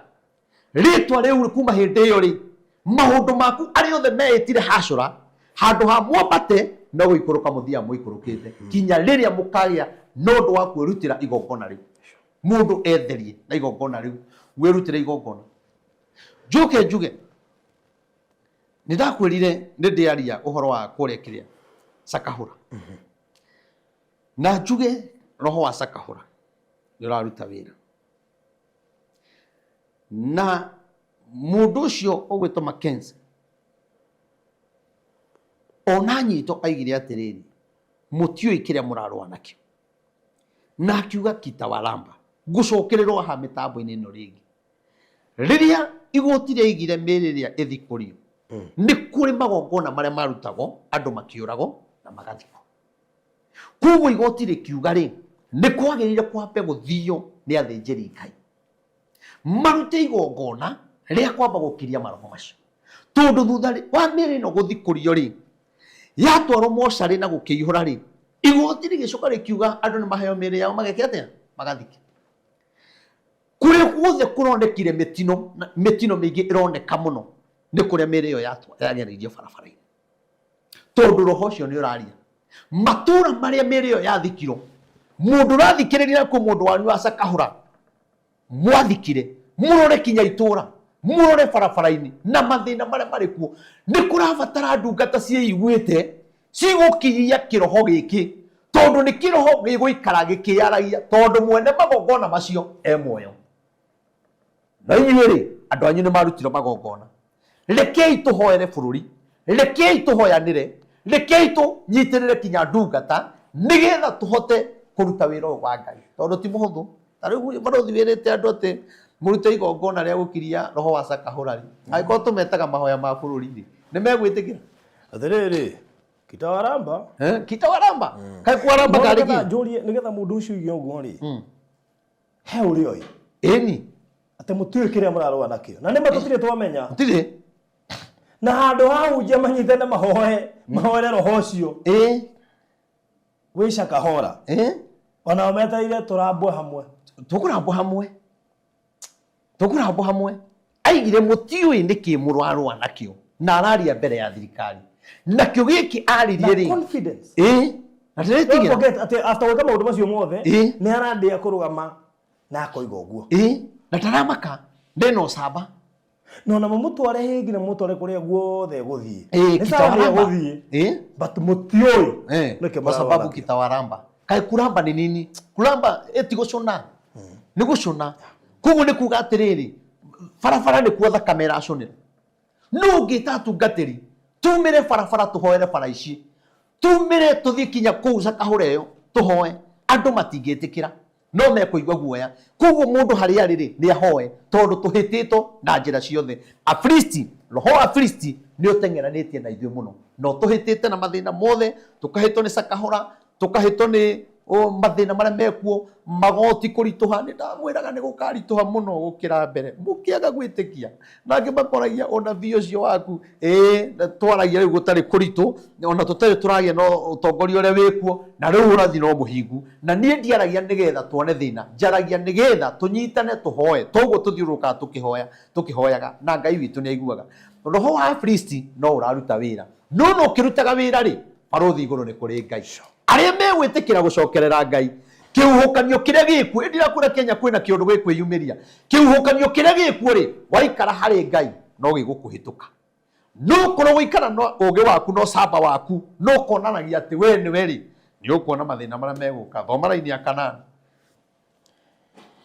rĩtwa rĩu kuma hĩndĩ ĩyo rĩ, maũndũ maku arĩa othe meĩtire hacũra, handũ ha mwambate no gũikũrũka mũthiaga mũikũrũkĩte kinya rĩrĩa mũkagĩa na ũndũ wa kwĩrutĩra igongona rĩu. Mũndũ etherie na igongona rĩu, wĩrutĩre igongona. Njoke njuge nĩ ndakwĩrire nĩ ndĩaria ũhoro wa kũrĩa kĩrĩa Sakahũra, na njuge roho wa Sakahũra nĩ ũraruta wĩra, na mũndũ ũcio ũgwĩtwo Mackenzie ona nyitwo aigire atĩrĩrĩ, mũtiũĩ kĩrĩa mũrarũa nakĩo, na akiuga kitawalamba. Ngũcokererwo haha mĩtambo-inĩ ĩno rĩngĩ. Rĩrĩa igoti rĩaigire mĩĩrĩ ĩrĩa ĩthikũrio, nĩ kũrĩ magongona marĩa marutagwo andũ makĩũragwo na magathikwo. Koguo igoti rĩkiuga rĩ, nĩ kwagĩrĩire kwambe gũthio nĩ athĩnjĩri Ngai marute igongona rĩa kwamba gũkiria maroho macio, tondũ thutha wa mĩĩrĩ ĩno gũthikũrio rĩ, yatwarwo mocarĩ na gũkĩihũra rĩ, igoti rĩgĩcoka rĩkiuga andũ nĩ maheo mĩĩrĩ yao mageke atĩa? Magathike. Kũrĩa guothe kũronekire mĩtino, mĩtino mĩingĩ ĩroneka mũno nĩ kũrĩa mĩĩrĩ ĩyo yagereirio barabara-inĩ, tondũ roho ũcio nĩ ũraria. Matũũra marĩa mĩĩrĩ ĩyo yathikirwo, mũndũ ũrathikĩrĩria kwĩ mũndũ wanyu wa Sakahũra mwathikire, mũrore kinya itũũra, mũrore barabara-inĩ na mathĩna marĩa marĩ kuo. Nĩ kũrabatara ndungata ciĩiguĩte cigũkiria kĩroho gĩkĩ, tondũ nĩ kĩroho gĩgũikara gĩkĩaragia, tondũ mwene magongona macio e muoyo. Na inyuĩ rĩ, andũ anyu nĩ marutirwo magongona. Rekei tũhoere bũrũri, rekei tũhoyanĩre, rekei tũnyitĩrĩre kinya ndungata nĩgetha tũhote kũruta wĩra ũyũ wa Ngai, tondũ ti mũhũthũ. Ta rĩu barũthi wĩrĩte andũ atĩ mũrute igongona rĩa gũkiria roho wa Sakahũra rĩ, angĩkorwo tũmetaga mahoya ma bũrũri rĩ, nĩ megwĩtĩkĩra? Atĩrĩrĩ, kitawaramba. Eh, kitawaramba kaĩ kwaramba No karĩ nĩgetha kĩ? njũrie, nĩgetha mũndũ ũcio oige ũguo rĩ, he ũrĩa oĩ Ĩni. Atĩ mũtiũĩ kĩrĩa mũrarũa nakĩo, na nĩma tũtirĩ twamenya. Gũtirĩ. Na handũ ha hunjia manyitane mahoe, mahoere roho ũcio wĩ Shakahola, onao metereire tũrambwe hamwe. Tũkũrambwo hamwe, tũkũrambwo hamwe. Aigire mũtiũĩ nĩkĩ mũrarũa nakĩo, na araria mbere ya thirikari nakĩo gĩkĩ aririe Na rĩ confidence. Na Don't ndĩretigĩra. forget atĩ after gwĩka maũndũ macio mothe, nĩ arandĩa kũrũgama na akoiga ũguo. Na ndaramaka, ndena ũcamba. Na ona mũmũtware hĩngi na mũmũtware kũrĩa guothe egũthiĩ. Nĩ Nĩ sawa nĩ kitawaramba. egũthiĩ. But mũtiũĩ nĩkĩ Kwa mũrarũa sababu nakĩo. kitawaramba. Kaĩ kuramba nĩ nini? Kuramba ĩti gũcũna. Nĩ gũcũna. Koguo nĩ kuga atĩrĩrĩ, barabara nĩkuo thakame ĩracũnĩra. No ũngĩta atungatĩri, tumĩre barabara tũhoere bara ici, tumĩre tũthiĩ kinya kũu Cakahũra ĩyo tũhoe, andũ matingĩtĩkĩra, no mekũigua guoya. Koguo mũndũ harĩa arĩ rĩ, nĩ ahoe, tondũ tũhĩtĩtwo na njĩra ciothe. Afilisti, roho wa Afilisti nĩ ũteng'eranĩtie na ithuĩ mũno, na ũtũhĩtĩte na mathĩna mothe, tũkahĩtwo nĩ Cakahũra, tũkahĩtwo nĩ mathĩna marĩa mekuo, magoti kũritũha. Nĩ ndamwĩraga nĩ gũkaritũha mũno gũkĩra mbere, mũkĩaga gwĩtĩkia. Na angĩ makoragia ũnabii ũcio waku, ĩĩ twaragia rĩu gũtarĩ kũritũ, ona tũtarĩ tũragĩa na ũtongoria ũrĩa wĩkuo, na rĩu ũrathi no mũhingu. Na niĩ ndiaragia nĩgetha tuone thĩna, njaragia nĩgetha tũnyitane tũhoe. Toguo tũthiũrũrũkaga tũkĩhoya, tũkĩhoyaga, na Ngai witũ nĩ aiguaga. Roho wa Afilisti no ũraruta wĩra, no no ũkĩrutaga wĩra rĩ, barũthi igũrũ nĩ kũrĩ Ngai. Arĩa megwĩtĩkĩra gũcokerera Ngai, kĩhuhũkanio kĩrĩa gĩkuo, ĩndĩ ndirakwĩra Kenya kwĩna kĩũndũ gĩkwĩyumĩria, kĩhuhũkanio kĩrĩa gĩkuo rĩ, waikara harĩ Ngai no gĩgũkũhĩtũka. No ũkorwo gũikara na ũgĩ waku na ũcamba waku, no ũkonanagia atĩ we nĩwe rĩ, nĩ ũkuona mathĩna marĩa megũka. Thoma raini ya kanana.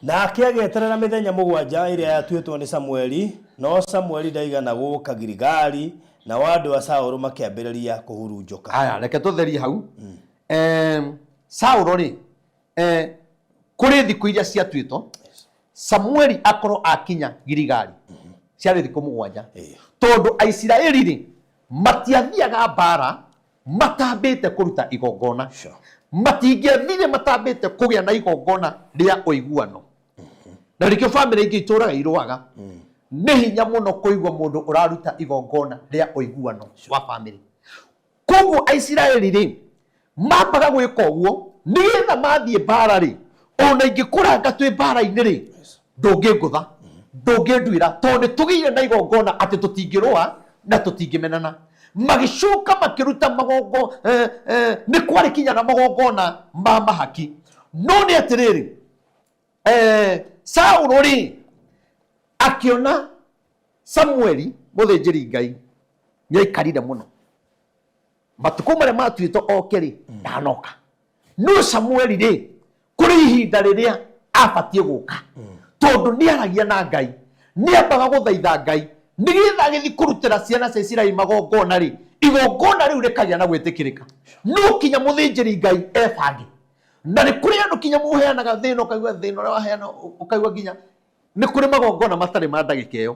Nake agĩeterera mĩthenya mũgwanja ĩrĩa yatuĩtwo nĩ Samueli, no Samueli ndaigana gũũka Giligali, nao andũ a Saũlũ makĩambĩrĩria kũhurunjũka. Haya, reke tũtherie hau. Saũlũ rĩ, kũrĩ thikũ iria ciatuĩtwo Samueli akorwo akinya Giligali, ciarĩ thikũ mũgwanja, tondũ Aisiraeli rĩ, matiathiaga mbara matambĩte kũruta igongona. Matingĩathire matambĩte kũgĩa na igongona rĩa ũiguano. Na nĩkĩo bamĩrĩ ingĩ itũraga irũaga. Nĩ hinya mũno kũigua mũndũ ũraruta igongona rĩa ũiguano wa bamĩrĩ. Koguo Aisiraeli rĩ, mambaga gwĩka ũguo nĩgetha mathiĩ mbara rĩ, ona ingĩkũranga twĩ mbara-inĩ rĩ, ndũngĩngũtha, ndũngĩnduĩra, tondũ nĩ tũgĩire na igongona atĩ tũtingĩrũa na tũtingĩmenana. Magĩcoka makĩruta magongo, nĩ kwarĩ kinya na magongona ma mahaki. No nĩ atĩrĩrĩ, Saũlũ rĩ, akĩona Samueli mũthĩnjĩri Ngai nĩ aikarire mũno, matukũ marĩa matuĩtwo oke rĩ, ndanoka. No Samueli rĩ, kũrĩ ihinda rĩrĩa abatiĩ gũka, tondũ nĩ aragia na Ngai, nĩ ambaga gũthaitha Ngai nĩgetha agĩthiĩ kũrutĩra ciana cia Isiraeli magongona rĩ, igongona rĩu rĩkagĩa na gwĩtĩkĩrĩka. No kinya mũthĩnjĩri Ngai ebange. Na nĩ kũrĩ andũ kinya mũheanaga thĩna, ũkaigua thĩna ũrĩa waheana, ũkaigua nginya nĩ kũrĩ magongona matarĩ ma ndagĩka ĩyo,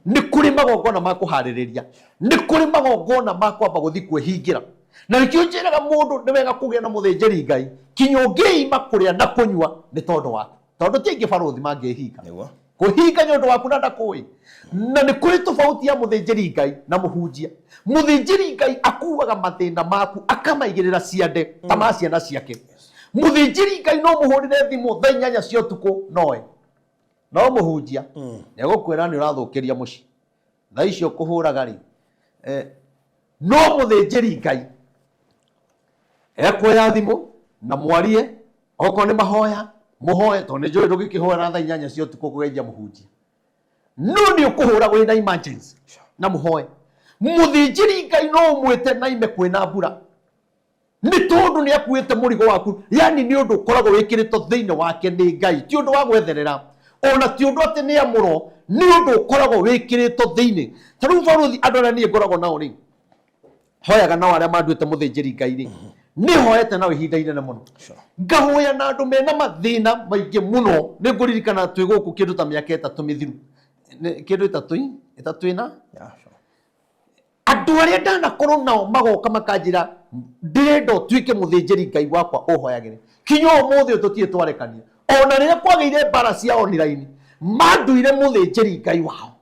nĩ kũrĩ magongona ma kũharĩrĩria, nĩ kũrĩ magongona ma kwamba gũthiĩ kwĩhingĩra. Na nĩkĩo njĩraga mũndũ nĩ wega kũgĩa na mũthĩnjĩri Ngai kinya ũngĩima kũrĩa na kũnyua nĩ tondũ waku, tondũ ti aingĩ barũthi mangĩhinga kũhinga nĩ ũndũ waku na ndakũĩ. Na nĩ kũrĩ tofauti ya mũthĩnjĩri Ngai na mũhunjia. Mũthĩnjĩri Ngai akuaga mathĩna maku akamaigĩrĩra ciande ta ma ciana ciake. Mũthĩnjĩri Ngai no mũhũrĩre thimũ thaa inyanya cia ũtukũ noe, no mũhunjia nĩ egũkwĩra nĩ ũrathũkĩria mũciĩ thaa icio kũhũraga rĩ. No mũthĩnjĩri Ngai ekuoya thimũ na mwarie, okorwo nĩ mahoya mũhoe, tondũ nĩ njũĩ ndũngĩkĩhoera thaa inyanya cia ũtukũ kũgeithia mũhunjia, no nĩ ũkũhũra wĩna emergency na mũhoe. Mũthĩnjĩri Ngai no ũmwĩte na ime kwĩna mbura, nĩ tondũ nĩ akuĩte mũrigo waku. Yani nĩ ũndũ ũkoragwo wĩkĩrĩtwo thĩinĩ wake nĩ Ngai, ti ũndũ wa gwetherera. Ona ti ũndũ atĩ nĩ amũro, nĩ ũndũ ũkoragwo wĩkĩrĩtwo thĩinĩ. Ta rĩu barũthi, andũ arĩa niĩ ngoragwo nao rĩ, hoyaga nao arĩa manduĩte mũthĩnjĩri Ngai rĩ, nĩ hoete nao ihinda inene mũno. Ngahoya na andũ mena mathĩna maingĩ mũno. Nĩ ngũririkana twĩ gũkũ kĩndũ ta mĩaka 3 mĩthiru. Kĩndũ 3, 3 ĩna? Yeah, sure. Andũ arĩa ndanakorwo nao magoka makanjĩra ndĩrenda ũtuĩke mũthĩnjĩri Ngai wakwa ũhoyagĩre. Kinya ũmũthĩ ũyũ tũtirĩ twarekania. Ona rĩrĩa kwagĩire mbara cia online, manduire mũthĩnjĩri Ngai wao.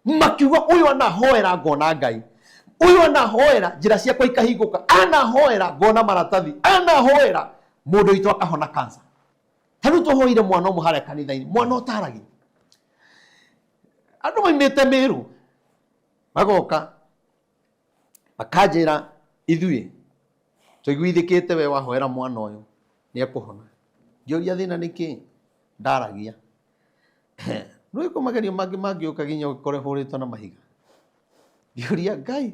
Makiuga ũyũ anahoera ngona Ngai, ũyũ anahoera njĩra ciakwa ikahingũka, anahoera ngona maratathi, anahoera mũndũ witũ akahona cancer. Ta rĩu tũhoire mwana ũmwe harĩa kanitha-inĩ, mwana ũtaragia. Andũ maimĩte Mĩrũ magoka makanjĩra ithuĩ tũiguithĩkĩte we wahoera mwana ũyũ nĩ ekũhona. Ngĩũria thĩna nĩ kĩ? Ndaragia. Nĩũĩ kwĩ magerio mangĩ mangĩũka nginya ũkore hũrĩtwo na mahiga. Ngĩũria Ngai,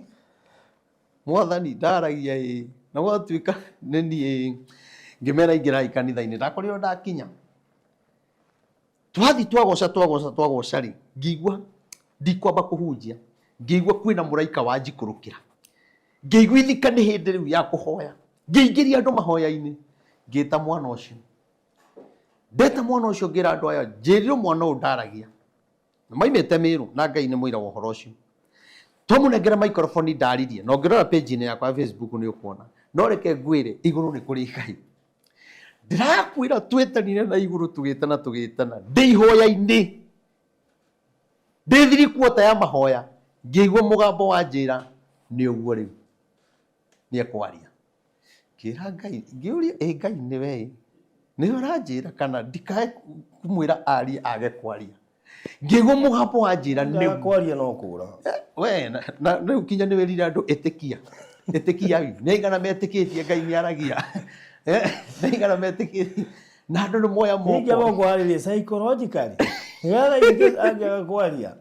Mwathani ndaragia ĩĩ, na gwatuĩka nĩ niĩ ĩĩ. Ngĩmera ingĩrai kanitha-inĩ, ndakorirwo ndakinya. Twathi twagoca twagoca twagoca rĩ, ngĩigua ndikwamba kũhunjia, ngĩigua kwĩna mũraika wanjikũrũkĩra. Ngĩiguithĩka nĩ hĩndĩ rĩu ya kũhoya. Ngĩingĩria andũ mahoya-inĩ, ngĩta mwana ũcio. Ndeta mwana ũcio ngĩra andũ aya, njĩrirwo mwana ũyũ ndaragia. Na maimĩte Mĩrũ na Ngai nĩ mũira wa ũhoro ũcio. Twamũnengera microphone ndaririe, na ũngĩrora page-inĩ yakwa ya Facebook nĩ ũkuona. No reke ngwĩre, igũrũ nĩ kũrĩ Ngai. Ndĩrakwĩra twĩtanire na igũrũ tũgĩtana tũgĩtana, ndĩ ihoya-inĩ, ndĩ thirikuota ya mahoya, ngĩigua mũgambo wanjĩra nĩ ũguo rĩu, nĩ ekwaria. Ngĩra Ngai, ngĩũria ĩ Ngai nĩwe ĩ, nĩwe ũranjĩra kana ndikae kũmwĩra arie age kwaria. Ngĩigua mũgambo wanjĩra nĩ Ndaga kwaria no kũra. We, na rĩu kinya nĩ wĩrire andũ ĩtĩkia. Ĩtĩkia nĩ aigana metĩkĩtie Ngai nĩ aragia. Nĩ aigana metĩkĩtie. Na andũ nĩ moya moko. Ningĩ gũkwarĩria psychologically. Nĩgetha ingĩ angĩaga kwaria.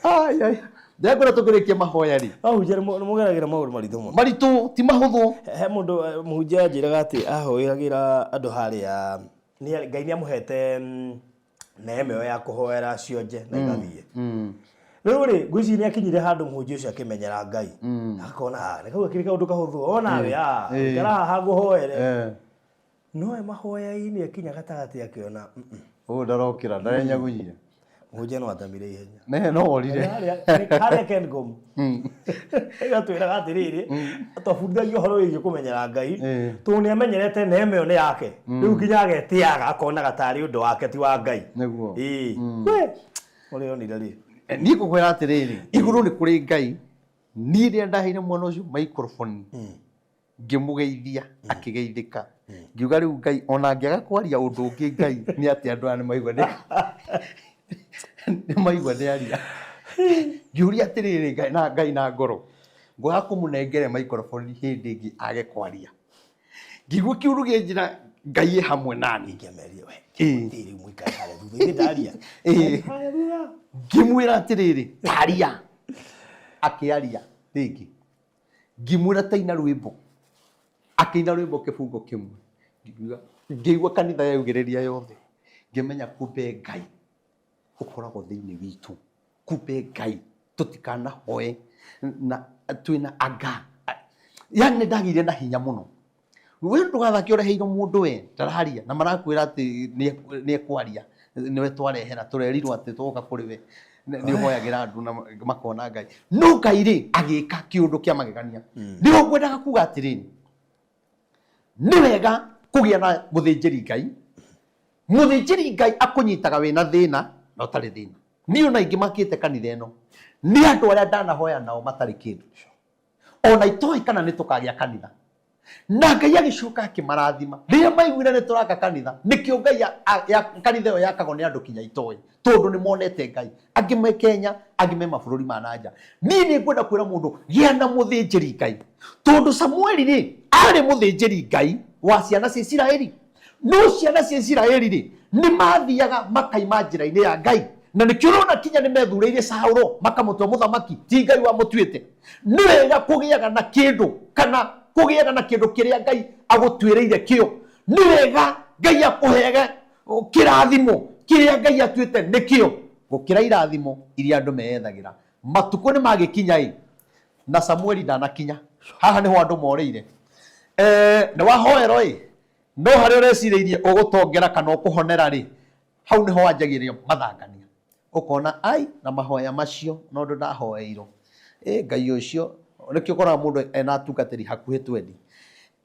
Ai, ai. Ndĩrakwĩra tũkĩrĩkia mahoya rĩ. Ahunjia nĩ mũgeragĩra maũndũ maritũ mũno. Maritũ ti mahũthũ. He mũndũ mũhunjia anjĩraga atĩ ahoyagĩra andũ harĩa Ngai nĩ amũhete neema ĩyo ya kũhoera cionje na igathiĩ. Rĩu rĩ, ngwĩciria nĩ akinyire handũ mũhunjia ũcio akĩmenyera Ngai. Akona nĩ kau gakĩrĩ kaũndũ kahũthũ. Ona we ikara haha ngũhoere. No we mahoya-inĩ akinya gatagatĩ akĩona Ũyũ ndarokĩra, ndarenyagunyire. Mũhunjia no atamire ihenya. Ne no orire. Harĩa Kencom. Ĩgatwĩraga atĩrĩrĩ, twabundithagio ũhoro wĩgiĩ kũmenyera Ngai, tondũ nĩ amenyerete neema ĩyo nĩ yake. Rĩu nginya agetĩaga akonaga tarĩ ũndũ wake ti wa Ngai. Nĩguo. Ĩĩ. We, ũrĩa onire rĩ. Niĩ ngũkwĩra atĩrĩrĩ, igũrũ nĩ kũrĩ Ngai. Niĩ rĩrĩa ndaheire mwana ũcio microphone, ngĩmũgeithia akĩgeithĩka. Ngiuga rĩu Ngai ona angĩaga kwaria ũndũ ũngĩ Ngai nĩ atĩ andũ aya nĩmaigua nĩ nĩmaigua nĩ aria. Ngĩũria atĩrĩrĩ Ngai na Ngai na ngoro, ngwaga kũmũnengere microphone hĩndĩ ĩngĩ age kwaria. Ngĩigua kiũndũ kĩnjĩra Ngai e hamwe nani. Ngĩameria we, rĩu mũikare harĩa thutha, ithe ndaria. Harĩa thutha. Ngĩmwĩra atĩrĩrĩ, taria. Akĩaria rĩngĩ. Ngĩmwĩra taina rwĩmbo. Akĩina rwĩmbo kĩbungo kĩmwe. Ngĩigua kanitha yaugĩrĩria yothe. Ngĩmenya kumbe Ngai ũkoragwo thĩinĩ witũ. Kumbe Ngai tũtikanahoe na twĩna anga. Yani nĩ ndagĩire na hinya mũno. We ndũgathake ũreheirwo mũndũ we ndararia na marakwĩra atĩ nĩ ekwaria nĩwe twarehera tũrerirwo atĩ twoka kũrĩ we nĩ ũhoyagĩra andũ na makona Ngai. No Ngai rĩ agĩka kĩũndũ kĩa magegania. Nĩho ngwendaga kuga atĩrĩrĩ, nĩ wega kũgĩa na mũthĩnjĩri Ngai. Mũthĩnjĩri Ngai akũnyitaga wĩna thĩna na ũtarĩ thĩna. Niĩ ona aingĩ makĩte kanitha ĩno nĩ andũ arĩa ndanahoya nao matarĩ kĩndũ. Ona itoĩ kana nĩ tũkagĩa kanitha. Na Ngai agĩcoka akĩmarathima. Rĩrĩa maiguire nĩ tũraka kanitha, nĩkĩo Ngai kanitha ĩyo yakagwo nĩ andũ kinya itoĩ, tondũ nĩ monete Ngai. Angĩ me Kenya, angĩ me mabũrũri ma na nja. Niĩ nĩ ngwenda kwĩra mũndũ, gĩa na mũthĩnjĩri Ngai. Tondũ Samueli rĩ, arĩ mũthĩnjĩri Ngai wa ciana cia Isiraeli. No ciana cia Isiraeli rĩ, nĩ mathiaga makaima njĩra-inĩ ya Ngai. Na nĩkĩo ũrona kinya nĩ methurĩire Saũlũ makamũtua mũthamaki, ti Ngai wamũtuĩte. Nĩ wega kũgĩaga na kĩndũ kana kũgĩaga na kĩndũ kĩrĩa Ngai agũtuĩrĩire kĩo. Nĩ wega Ngai akũheage kĩrathimo. Kĩrĩa Ngai atuĩte nĩkĩo gũkĩra irathimo iria andũ meyethagĩra. Matukũ nĩ magĩkinya ĩ, na Samueli ndanakinya. Haha nĩho andũ morĩire. Eh, nĩ wahoerwo ĩ, no harĩa ũrecirĩirie ũgũtongera kana ũkũhonera rĩ, hau nĩho wanjagĩrĩria mathangania. Ũkona ai na mahoya macio na ũndũ ndahoeirwo. Ĩ Ngai ũcio, nĩkĩo ũkoraga mũndũ ena atungatĩri hakuhĩ twendi.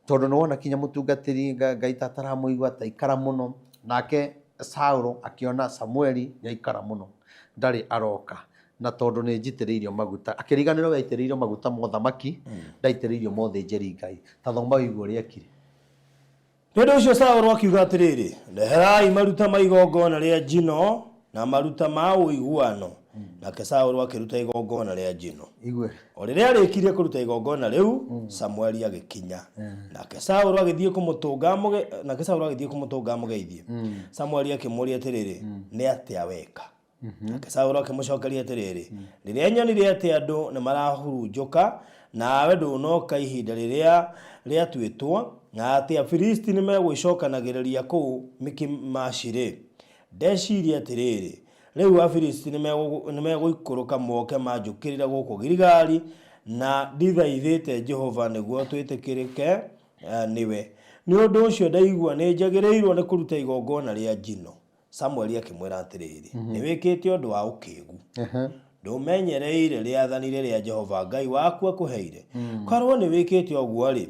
Tondũ nĩ wona kinya mũtungatĩri Ngai ta ataramũigua ta ikara mũno. Nake Saũlũ akĩona Samueli nĩ aikara mũno ndarĩ aroka. Na tondũ nĩ njitĩrĩirio maguta, akĩriganĩrwo we aitĩrĩirio maguta ma ũthamaki, ndaitĩrĩirio ma ũthĩnjĩri Ngai. Ta thoma ũigue ũrĩa ekire. Nĩ ũndũ ũcio Saũlũ akiuga atĩrĩrĩ, Ndeherai maruta ma igongona rĩa njino na maruta ma ũiguano. Nake Saũlũ akĩruta igongona rĩa njino. Igue. O rĩrĩa arĩkirie kũruta igongona rĩu, Samueli agĩkinya. Nake Saũlũ agĩthiĩ kũmũtũnga amũge nake Saũlũ agĩthiĩ kũmũtũnga amũgeithie. Samueli akĩmũũria atĩrĩrĩ, Nĩ atĩa weka? Nake Saũlũ akĩmũcokeria atĩrĩrĩ, Rĩrĩa nyonire atĩ andũ nĩ marahurunjũka, nawe ndũnoka ihinda rĩrĩa rĩatuĩtwo, na atĩ Afilisti nĩ megwĩcokanagĩrĩria kũu Mikimashi-rĩ, ndeciria atĩrĩrĩ, 'Rĩu Afilisti nĩ megũikũrũka moke manjũkĩrĩre gũkũ Giligali, na ndithaithĩte Jehova nĩguo twĩtĩkĩrĩke nĩwe. Nĩ ũndũ ũcio ndaigua nĩ njagĩrĩirũo nĩ kũruta igongona rĩa njino. Samueli akĩmwĩra atĩrĩrĩ, Nĩ wĩkĩte ũndũ wa ũkĩgu. Ndũmenyereire rĩathani rĩrĩa Jehova Ngai waku akũheire. Korũo nĩ wĩkĩte ũguo-rĩ,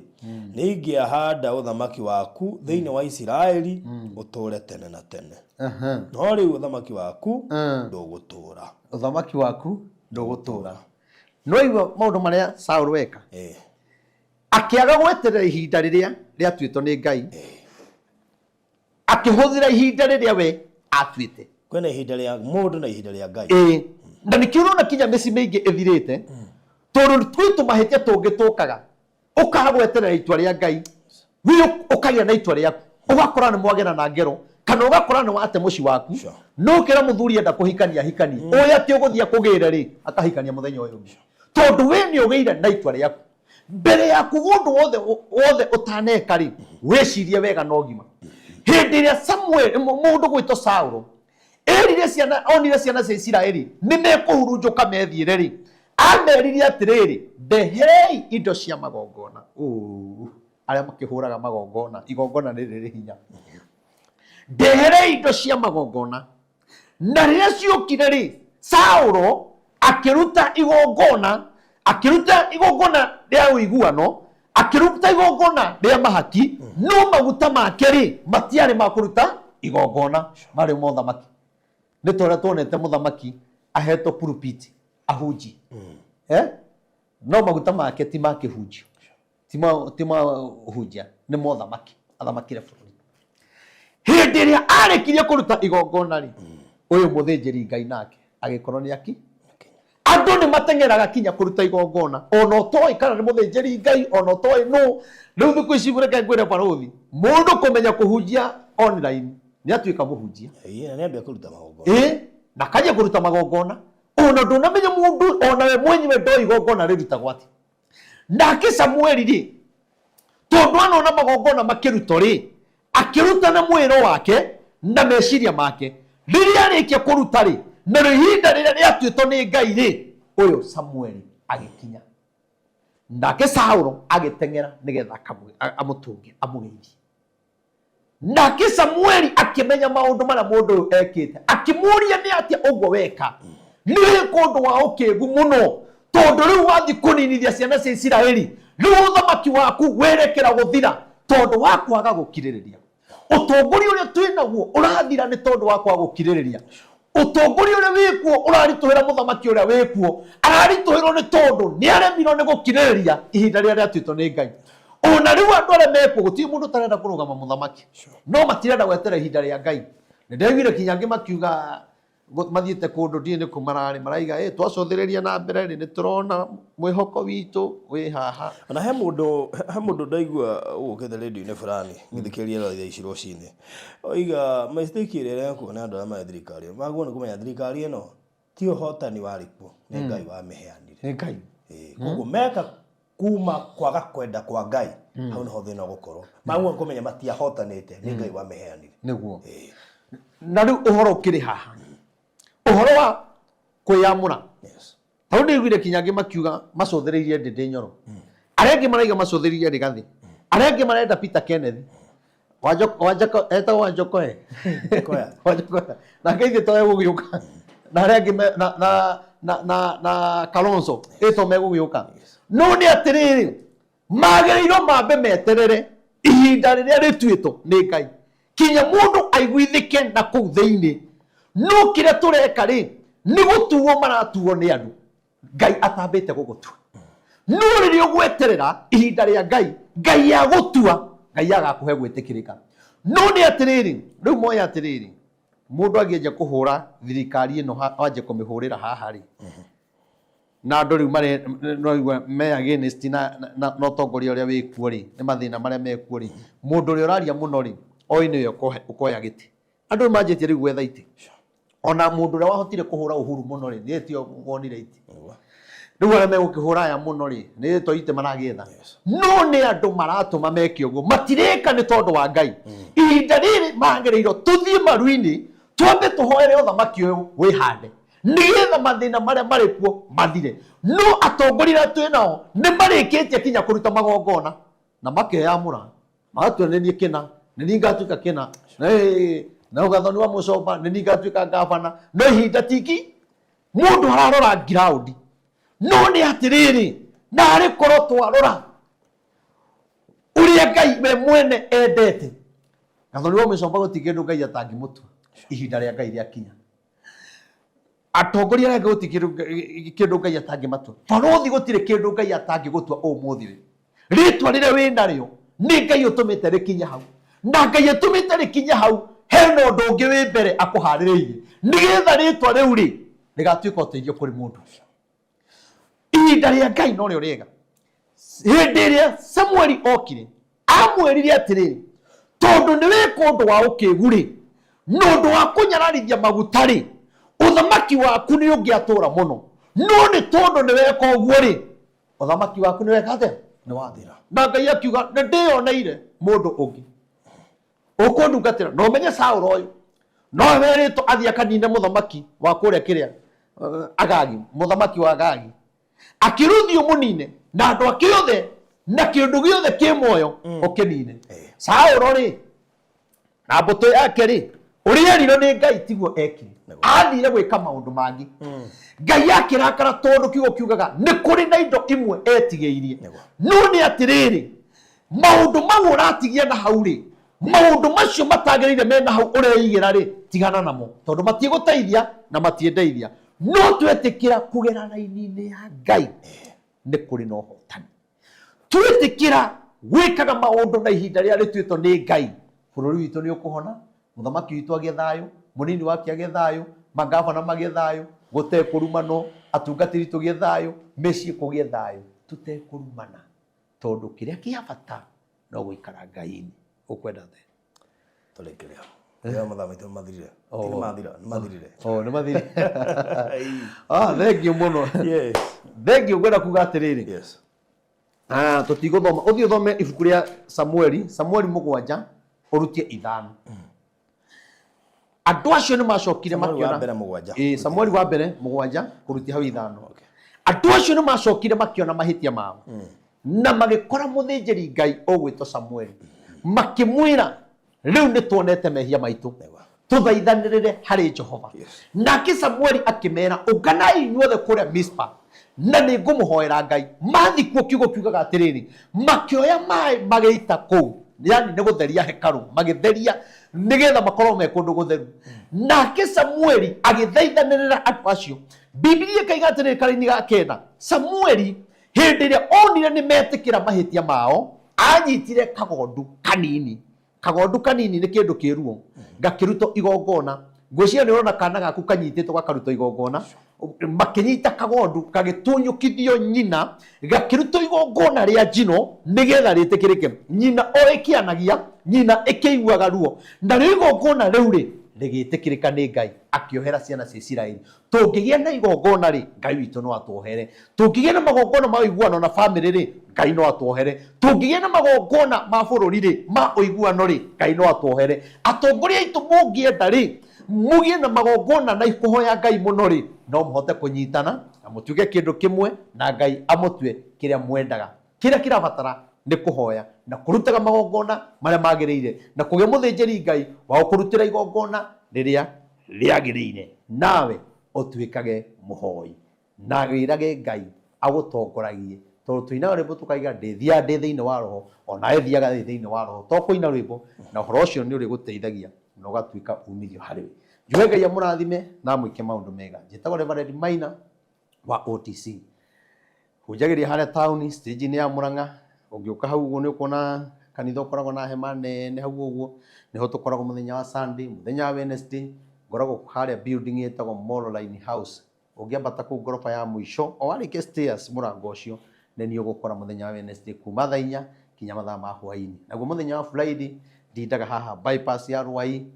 nĩ ingĩahanda ũthamaki waku thĩinĩ wa Isiraeli ũtũũre tene na tene. No rĩu ũthamaki waku ndũgũtũũra. Ũthamaki waku ndũgũtũũra. No igua maũndũ marĩa Saũlũ eka? Akĩaga gweterera ihinda rĩrĩa rĩatuĩtwo nĩ Ngai. Akĩhũthĩra ihinda rĩrĩa we atuĩte. Kwĩna ihinda rĩa mũndũ na ihinda rĩa Ngai. Ĩĩ, na nĩkĩo ũrona kinya mĩciĩ mĩingĩ ĩthirĩte, tondũ twĩ tũmahĩtia tũngĩ tũkaga, ũkaga gweterera itua rĩa Ngai, we ũkagĩa na itua rĩaku, ũgakora nĩ mwagera na ngero, kana ũgakora nĩ wate mũciĩ waku, no ũkĩra mũthuri enda kũhikania ahikanie, ũĩ atĩ ũgũthiĩ akũgĩre rĩ, akahikania mũthenya ũyũ ũngĩ, tondũ we nĩ ũgĩire na itua rĩaku. Mbere ya kuga ũndũ wothe wothe ũtaneka rĩ, wĩcirie wega na ũgima. Hĩndĩ ĩrĩa Samuel, mũndũ gwĩtwo Saũlũ, erire ciana, onire ciana cia Isiraeli nĩ mekũhurunjũka methiĩre rĩ, amerire atĩrĩrĩ, ndeherei indo cia magongona. Ũũ, arĩa makĩhũraga magongona, igongona nĩ rĩrĩ hinya. Ndeherei indo cia magongona. Na rĩrĩa ciokire rĩ, Saũlũ akĩruta igongona, akĩruta igongona rĩa ũiguano, akĩruta igongona rĩa mahaki, no maguta make rĩ, matiarĩ ma kũruta igongona, marĩ ma ũthamaki. Nĩ ta ũrĩa tuonete mũthamaki ahetwo pulpit ahunjie. Eh? No maguta make ti ma kĩhunjio. Ti ma ti ma ũhunjia, nĩ ma ũthamaki, athamakire bũrũri. Hĩndĩ ĩrĩa arĩkirie kũruta igongona rĩ, ũyũ mũthĩnjĩri Ngai nake agĩkorwo nĩ aki. Andũ nĩ mateng'eraga kinya kũruta igongona, ona ũtoĩ kana nĩ mũthĩnjĩri Ngai, ona ũtoĩ nũ. Rĩu thikũ ici reke ngwĩre barũthi, mũndũ kũmenya kũhunjia online nĩ atuĩka mũhunjia. Ĩĩ, na nĩambia kũruta magongona. Ĩĩ, na akanjia kũruta magongona. Ona ndũnamenya mũndũ, ona we mwenyewe ndoĩ igongona rĩrutagwo atĩa. Nake Samueli rĩ, tondũ anona magongona makĩrutwo rĩ, akĩruta na mwĩrĩ wake na meciria make. Rĩrĩa arĩkia kũruta rĩ, narĩo ihinda rĩrĩa rĩatuĩtwo nĩ Ngai rĩ, ũyũ Samueli agĩkinya. Nake Saũlũ agĩteng'era nĩgetha amũtũnge, amũgeithie. Nake Samueli akĩmenya maũndũ marĩa mũndũ ũyũ ekĩte, akĩmũũria nĩ atĩa ũguo weka? Nĩ wĩka ũndũ wa ũkĩgu mũno, tondũ rĩu wathiĩ kũninithia ciana cia Isiraeli, rĩu ũthamaki waku werekera gũthira tondũ wa kwaga gũkirĩrĩria. Ũtongoria ũrĩa twĩ naguo ũrathira nĩ tondũ wa kwaga gũkirĩrĩria. Ũtongoria ũrĩa wĩkuo ũraritũhĩra mũthamaki ũrĩa wĩkuo, araritũhĩrwo nĩ tondũ nĩ aremirwo nĩ gũkirĩrĩria ihinda rĩrĩa rĩatuĩtwo nĩ Ngai. Ona rĩu andũ arĩa mekuo, gũtirĩ mũndũ ũtarenda kũrũgama mũthamaki, no matirenda gweterera ihinda rĩa Ngai. Nĩ ndaiguire kinya angĩ makiuga mathiĩte kũndũ ndiũĩ nĩ kũ mararĩ, maraiga ĩ twacũthĩrĩria na mbere rĩ, nĩ tũrona mwĩhoko witũ wĩ haha. Ona he mũndũ, he mũndũ ndaigua ũgũkĩte rĩndiũ-inĩ fulani ngĩthikĩrĩria thaa ici rũcinĩ, oiga mistake ĩrĩa ĩrekwo nĩ andũ arĩa marĩ thirikari, magwo nĩ kũmenya thirikari ĩno ti ũhotani warĩ kuo, nĩ Ngai wamĩheanire. Nĩ Ngai. Ĩĩ, koguo meka kuma kwaga kwenda kwa Ngai, hau nĩho thĩna ũgũkorwo. Magwo nĩ kũmenya matiahotanĩte, nĩ Ngai wamĩheanire. Nĩguo. Ĩĩ. Na rĩu ũhoro ũkĩrĩ haha, ũhoro wa kwĩyamũra. Tondũ ndĩiguire kinya angĩ makiuga macũthĩrĩirie Ndĩndĩ Nyoro, arĩa angĩ maraiga macũthĩrĩirie Rigathĩ, arĩa angĩ marenda Peter Kenneth Wanjoko, etagwo Wanjokoe. Koya. Wanjokoya. Nake ithe to egũgĩũka na arĩa angĩ na Kalonzo ĩto megũgĩũka. No nĩ atĩrĩrĩ, magĩrĩirwo mambe meterere ihinda rĩrĩa rĩtuĩtwo nĩ Ngai kinya mũndũ aiguithĩke na kũu thĩinĩ. No kĩrĩa tũreka rĩ, nĩ gũtuo maratuo nĩ andũ Ngai atambĩte gũgũtua. No rĩrĩa ũgweterera ihinda rĩa Ngai, Ngai agũtua, Ngai agakũhe gwĩtĩkĩrĩka. No nĩ atĩrĩrĩ, rĩu moya atĩrĩrĩ, mũndũ angĩanjia kũhũra thirikari ĩno, wanjie kũmĩhũrĩra haha rĩ, na andũ rĩu mare no igua me against na ũtongoria ũrĩa wĩkuo rĩ, nĩ mathĩna marĩa mekuo rĩ, mũndũ ũrĩa ũraria mũno rĩ, oĩ nĩwe ũkoya gĩtĩ. Andũ nĩ manjĩtie rĩu gwetha itĩ. Ona mũndũ ũrĩa wahotire kũhũra Uhuru mũno rĩ, nĩ tio wonire itĩ. Rĩu arĩa megũkĩhũra aya mũno rĩ, nĩ to itĩ maragĩetha. No nĩ andũ maratũma meke ũguo, matirĩka nĩ tondũ wa Ngai. Ihinda rĩrĩ magĩrĩirwo tũthiĩ maru-inĩ, twambe tũhoere ũthamaki ũyũ wĩhande, nĩgetha mathĩna marĩa marĩ kuo mathire. No atongoria arĩa twĩ nao nĩ marĩkĩtie kinya kũruta magongona na makeyamũra, magatua nĩ niĩ kĩna, nĩ niĩ ngatuĩka kĩna, na ũgathoni wa mũcomba, nĩ niĩ ngatuĩka ngabana. No ihinda tiki mũndũ ararora ngiraũndi. No nĩ atĩrĩrĩ, narĩ korwo twarora ũrĩa Ngai we mwene endete, gathoni wa mũcomba gũtirĩ kĩndũ Ngai atangĩmũtua ihinda rĩa Ngai rĩakinya. Atongoria arĩa angĩ gũtirĩ kĩndũ Ngai atangĩmatua. Barũthi gũtirĩ kĩndũ Ngai atangĩgũtua ũmũthĩ ũyũ. Rĩtwa rĩrĩa wĩ narĩo nĩ Ngai ũtũmĩte rĩkinye hau, na Ngai ũtũmĩte rĩkinye hau hena ũndũ ũngĩ wĩ mbere akũharĩrĩirie nĩgetha rĩtwa rĩu rĩ rĩgatuĩka ũteithio kũrĩ mũndũ ũcio. Ihinda rĩa Ngai norĩo rĩega. Hĩndĩ ĩrĩa Samueli okire amwĩrire atĩrĩrĩ, tondũ nĩ wĩka ũndũ wa ũkĩgu rĩ, na ũndũ wa kũnyararithia maguta rĩ, ũthamaki waku nĩ ũngĩatũũra mũno, no nĩ tondũ nĩ weka ũguo rĩ, ũthamaki waku nĩ weka atĩa? Nĩ wathira. Na Ngai akiuga, nĩ ndĩyoneire mũndũ ũngĩ ũkũndungatĩra, na ũmenye Saũlũ ũyũ no werĩtwo athiĩ akanine mũthamaki wa kũrĩa kĩrĩa, Agagi, mũthamaki wa Agagi, akĩrũthiĩ ũmũnine na andũ ake othe na kĩndũ gĩothe kĩ muoyo ũkĩnine. Saũlũ rĩ na mbũtũ yake rĩ, ũrĩa erirwo nĩ Ngai tiguo ekire, athire gwĩka maũndũ mangĩ. Ngai akĩrakara, tondũ kiugo kiugaga nĩ kũrĩ na indo imwe etigĩirie. No nĩ atĩrĩrĩ, maũndũ mau ũratigia na hau rĩ, maũndũ macio matagĩrĩire mena hau ũreigĩra rĩ, tigana namo, tondũ matiĩgũteithia na matiendeithia. No twetĩkĩra kũgera raini-inĩ ya Ngai nĩ kũrĩ na ũhotani. Twetĩkĩra gwĩkaga maũndũ na ihinda rĩrĩa rĩtuĩtwo nĩ Ngai, bũrũri witũ nĩ ũkũhona, mũthamaki witũ agĩe thayũ, mũnini wake agĩe thayũ, mangavana magĩe thayũ, gũtekũrumanwo, atungatĩri tũgĩe thayũ, mĩciĩ kũgĩe thayũ, tũtekũrumana, tondũ kĩrĩa kĩa bata no gũikara Ngai-inĩ. Ũkwenda atĩa? Tũrĩkĩria. Rĩo mathaa maitũ nĩ mathirire. Ti nĩ mathira, nĩ mathirire. Oh, nĩ mathirire. Ah, thank you mũno. Yes. Thank you, ngwenda kuga atĩrĩrĩ. Yes. Ah, tũtigũthoma, ũthiĩ ũthome ibuku rĩa Samueli, Samueli 7 ũrutie 5. Andũ acio nĩ macokire Samueli wa makĩona mbere 7. Ĩĩ, Samueli wa mbere 7 kũrutia hau 5. Andũ acio nĩ macokire makĩona mahĩtia mao na magĩkora mũthĩnjĩri Ngai ũgwĩtwo Samueli, makĩmwĩra, rĩu nĩ tuonete mehia maitũ, tũthaithanĩrĩre harĩ Jehova. Nake Samueli akĩmera, ũnganai inyuothe kũrĩa Mispa na nĩ ngũmũhoera Ngai. Mathiĩ kuo, kiugo kiugaga atĩrĩrĩ, makĩoya maĩ magĩita kũu, yani nĩ gũtheria hekarũ, magĩtheria nĩgetha makorwo me kũndũ gũtheru. Nake Samueli agĩthaithanĩrĩra andũ acio. Bibilia ĩkaiga atĩrĩrĩ, karĩinĩ ga 9, Samueli hĩndĩ ĩrĩa onire nĩ metĩkĩra mahĩtia mao, anyitire kagondu kanini. Kagondu kanini nĩ kĩndũ kĩruo, gakĩrutwo igongona. Ngwĩciria nĩ ũrona kana gaku kanyitĩtwo gakarutwo igongona. Makĩnyita kagondu gagĩtunyũkithio nyina, gakĩrutwo igongona rĩa njino nĩgetha rĩtĩkĩrĩke. Nyina o ĩkĩanagia, nyina ĩkĩiguaga ruo. Narĩo igongona rĩu rĩ, Rĩgĩtĩkĩrĩka nĩ Ngai, akĩohera ciana cia Isiraeli. Tũngĩgĩa na igongona rĩ, Ngai witũ no atuohere. Tũngĩgĩa na magongona ma ũiguano na bamĩrĩ rĩ, Ngai no atuohere. Tũngĩgĩa na magongona ma bũrũri rĩ, ma ũiguano rĩ, Ngai no atuohere. Atongoria aitũ mũngĩenda rĩ, mũgĩe na magongona na kũhoya Ngai mũno rĩ, no mũhote kũnyitana na mũtuĩke kĩndũ kĩmwe na Ngai amũtue kĩrĩa mwendaga. Kĩrĩa kĩrabatara nĩ kũhoya na kũrutaga magongona marĩa magĩrĩire na kũgĩa mũthĩnjĩri Ngai wa gũkũrutĩra igongona rĩrĩa rĩagĩrĩire, nawe ũtuĩkage mũhoi na wĩrage Ngai agũtongoragie, tondũ tũinaga rwĩmbo tũkaiga ndĩthiaga ndĩ thĩinĩ wa roho, o nawe thiaga wĩ thĩinĩ wa roho, to kũina rwĩmbo, na ũhoro ũcio nĩ ũrĩgũteithagia na ũgatuĩka umithio harĩ we. Njuge Ngai amũrathime na amwĩke maũndũ mega. Njĩtagwo Reverend Maina wa OTC. Hunjagĩria harĩa taũni stage-inĩ ya Mũrang'a, ũngĩũka hau ũguo nĩ ũkuona kanitha ũkoragwo na hema nene hau ũguo, nĩho tũkoragwo mũthenya wa Sunday, mũthenya wa Wednesday ngoragwo harĩa building ĩtagwo Mololine House, ũngĩambata kũu ngoroba ya mũico, o warĩkia stairs mũrango ũcio nĩ niĩ ũgũkora mũthenya wa Wednesday kuma thaa inya nginya mathaa ma hwainĩ. Naguo mũthenya wa Friday ndindaga haha bypass ya Rwai,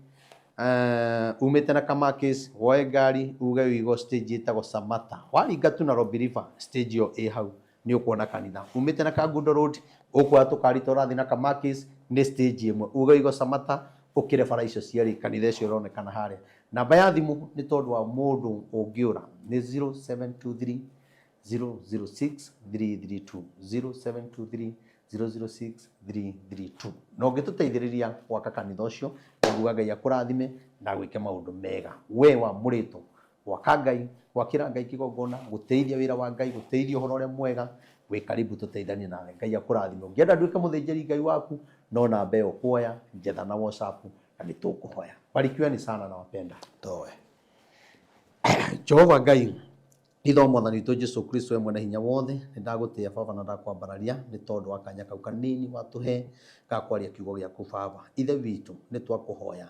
umĩte na Kamakis woe ngari uge wĩigwo stage ĩtagwo Samata, waringa tu Nairobi River stage ĩyo ĩ hau nĩ ũkuona kanitha. Umĩte na Kangundo Road ũkuoya tũkari ta ũrathiĩ na Kamakis nĩ stage ĩmwe, uge wĩigwo Samata ũkĩre bara icio cierĩ kanitha ĩcio ĩronekana harĩa. Namba ya thimũ nĩ tondũ wa mũndũ ũngĩũra nĩ 0723 006 332, 0723 006 332. Na ũngĩtũteithĩrĩria gwaka kanitha ũcio, nguga Ngai akũrathime na agwĩke maũndũ mega. We wamũrĩtwo gwaka Ngai, gwakĩra Ngai kĩgongona, gũteithia wĩra wa Ngai, gũteithia ũhoro ũrĩa mwega, wĩ karibu tũteithanie nawe. Ngai akũrathime. Ũngĩenda nduĩke mũthĩnjĩri Ngai waku, no namba ĩyo ũkuoya, njetha na WhatsApp na nĩ tũkũhoya. Barikiweni sana na wapenda. Toe. Jehova Ngai, Ithe wa Mwathani witũ Jesu Kristo we mwene hinya wothe, nĩ ndagũtĩĩa Baba na ndakwambararia nĩ tondũ wa kanya kau kanini watũhe ga kwaria kiugo gĩaku Baba. Ithe witũ, nĩ twakũhoya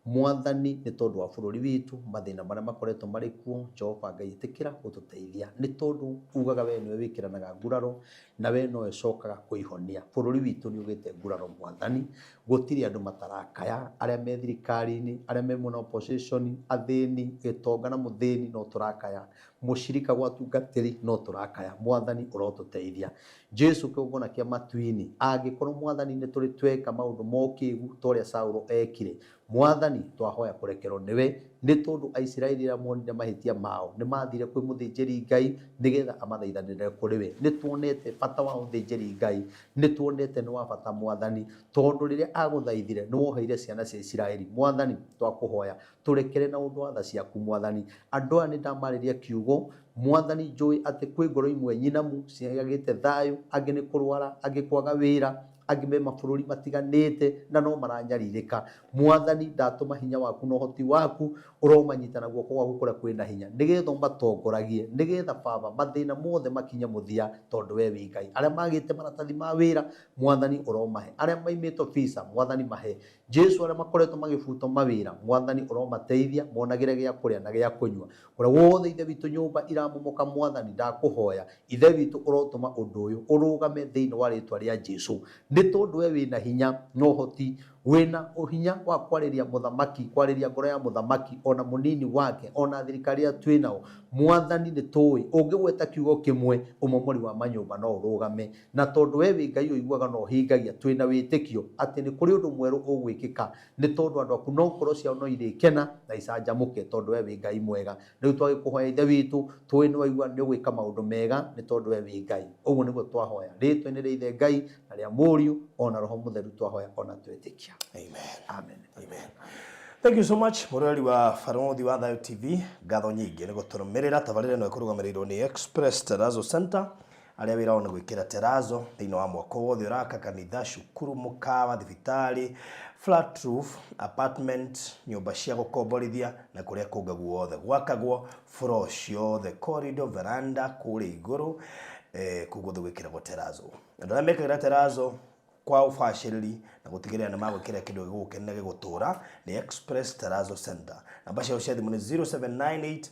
Mwathani nĩ tondũ wa bũrũri witũ, mathĩna marĩa makoretwo marĩ kuo, Jehova Ngai ĩtĩkĩra gũtũteithia nĩ tondũ ugaga we nĩwe wĩkĩranaga nguraro na we nowe ũcokaga kũihonia. Bũrũri witũ nĩ ũgĩte nguraro Mwathani, gũtirĩ andũ matarakaya, arĩa me thirikari-inĩ, arĩa me mwena wa opposition, athĩni, gĩtonga na mũthĩni no tũrakaya, mũcirika gwa atungatĩri no tũrakaya. Mwathani ũrotũteithia. Jesu kĩgongona kĩa matu-inĩ, angĩkorwo Mwathani nĩ tũrĩ tweka maũndũ ma ũkĩgu ta ũrĩa Saũlũ ekire, Mwathani twahoya kũrekerwo nĩwe, nĩ tondũ Aisiraeli rĩrĩa monire mahĩtia mao, nĩ mathire kwĩ mũthĩnjĩri Ngai nĩgetha amathaithanĩrĩre kũrĩ we. Nĩ tuonete bata wa ũthĩnjĩri Ngai, nĩ tuonete nĩ wa bata Mwathani, tondũ rĩrĩa agũthaithire nĩ woheire ciana cia Isiraeli. Mwathani twakũhoya tũrekere na ũndũ wa tha ciaku Mwathani. Andũ aya nĩ ndamarĩria kiugo Mwathani, njũĩ atĩ kwĩ ngoro imwe nyinamu ciagĩte thayũ, angĩ nĩ kũrwara, angĩ kwaga wĩra, angĩ me mabũrũri matiganĩte na no maranyarirĩka. Mwathani, ndatũma hinya waku na ũhoti waku ũromanyita na guoko gwaku kũrĩa kwĩna hinya, nĩgetha ũmatongoragie, nĩgetha Baba mathĩna mothe makinye mũthia, tondũ we wĩ Ngai. Arĩa magĩte maratathi ma wĩra, Mwathani ũromahe. Arĩa maimĩtwo visa, Mwathani mahe. Jesu, arĩa makoretwo magĩbutwo mawĩra, Mwathani ũromateithia monagĩre gĩa kũrĩa na gĩa kũnyua. Kũrĩa guothe Ithe witũ nyũmba iramomoka, Mwathani ndakũhoya, Ithe witũ ũrotũma ũndũ ũyũ ũrũgame thĩinĩ wa rĩtwa rĩa Jesu. Nĩ tondũ we wĩna hinya na ũhoti, wĩna ũhinya wa kwarĩria mũthamaki, kwarĩria ngoro ya mũthamaki, ona mũnini wake, ona thirikari ĩrĩa twĩ nao. Mwathani nĩ tũĩ, ũngĩgweta kiugo kĩmwe, ũmomori wa manyũmba no ũrũgame. Na tondũ we wĩ Ngai ũiguaga na ũhingagia, twĩ na wĩtĩkio atĩ nĩ kũrĩ ũndũ mwerũ ũgwĩkĩka, nĩ tondũ andũ aku no ngoro ciao no irĩkena na icanjamũke, tondũ we wĩ Ngai mwega. Rĩu twagĩkũhoya Ithe witũ, tũĩ nĩ waigua nĩ ũgwĩka maũndũ mega, nĩ tondũ we wĩ Ngai. Ũguo nĩguo twahoya. Rĩĩtwa-inĩ rĩa Ithe Ngai, na rĩa Mũriũ, o na Roho Mũtheru twahoya o na twetĩkia. Amen. Amen. Amen. Thank you so much mũroreri wa Barũthi wa Thayũ TV, ngatho nyingĩ nĩ gũtũrũmĩrĩra. Tabarĩra ĩno ĩkũrũgamĩrĩirwo nĩ Express Terrazzo Center, arĩa wĩra wao nĩ gwĩkĩra terrazzo thĩinĩ wa mwako wothe ũraka, kanitha, cukuru, mũkawa, thibitarĩ, flat roof, apartment, nyũmba cia gũkomborithia na kũrĩa kũngĩ guothe gwakagwo, floor ciothe, corridor, veranda, kũrĩa igũrũ, kũu guothe gwĩkĩragwo terrazzo. Andũ arĩa mekagĩra terrazzo kwa ũbacĩrĩri na gũtigĩrĩra nĩ magwĩkĩra kĩndũ gĩgũgũkenia na gĩgũtũra nĩ Express Terrazzo Center. Namba ciao cia thimũ nĩ 0798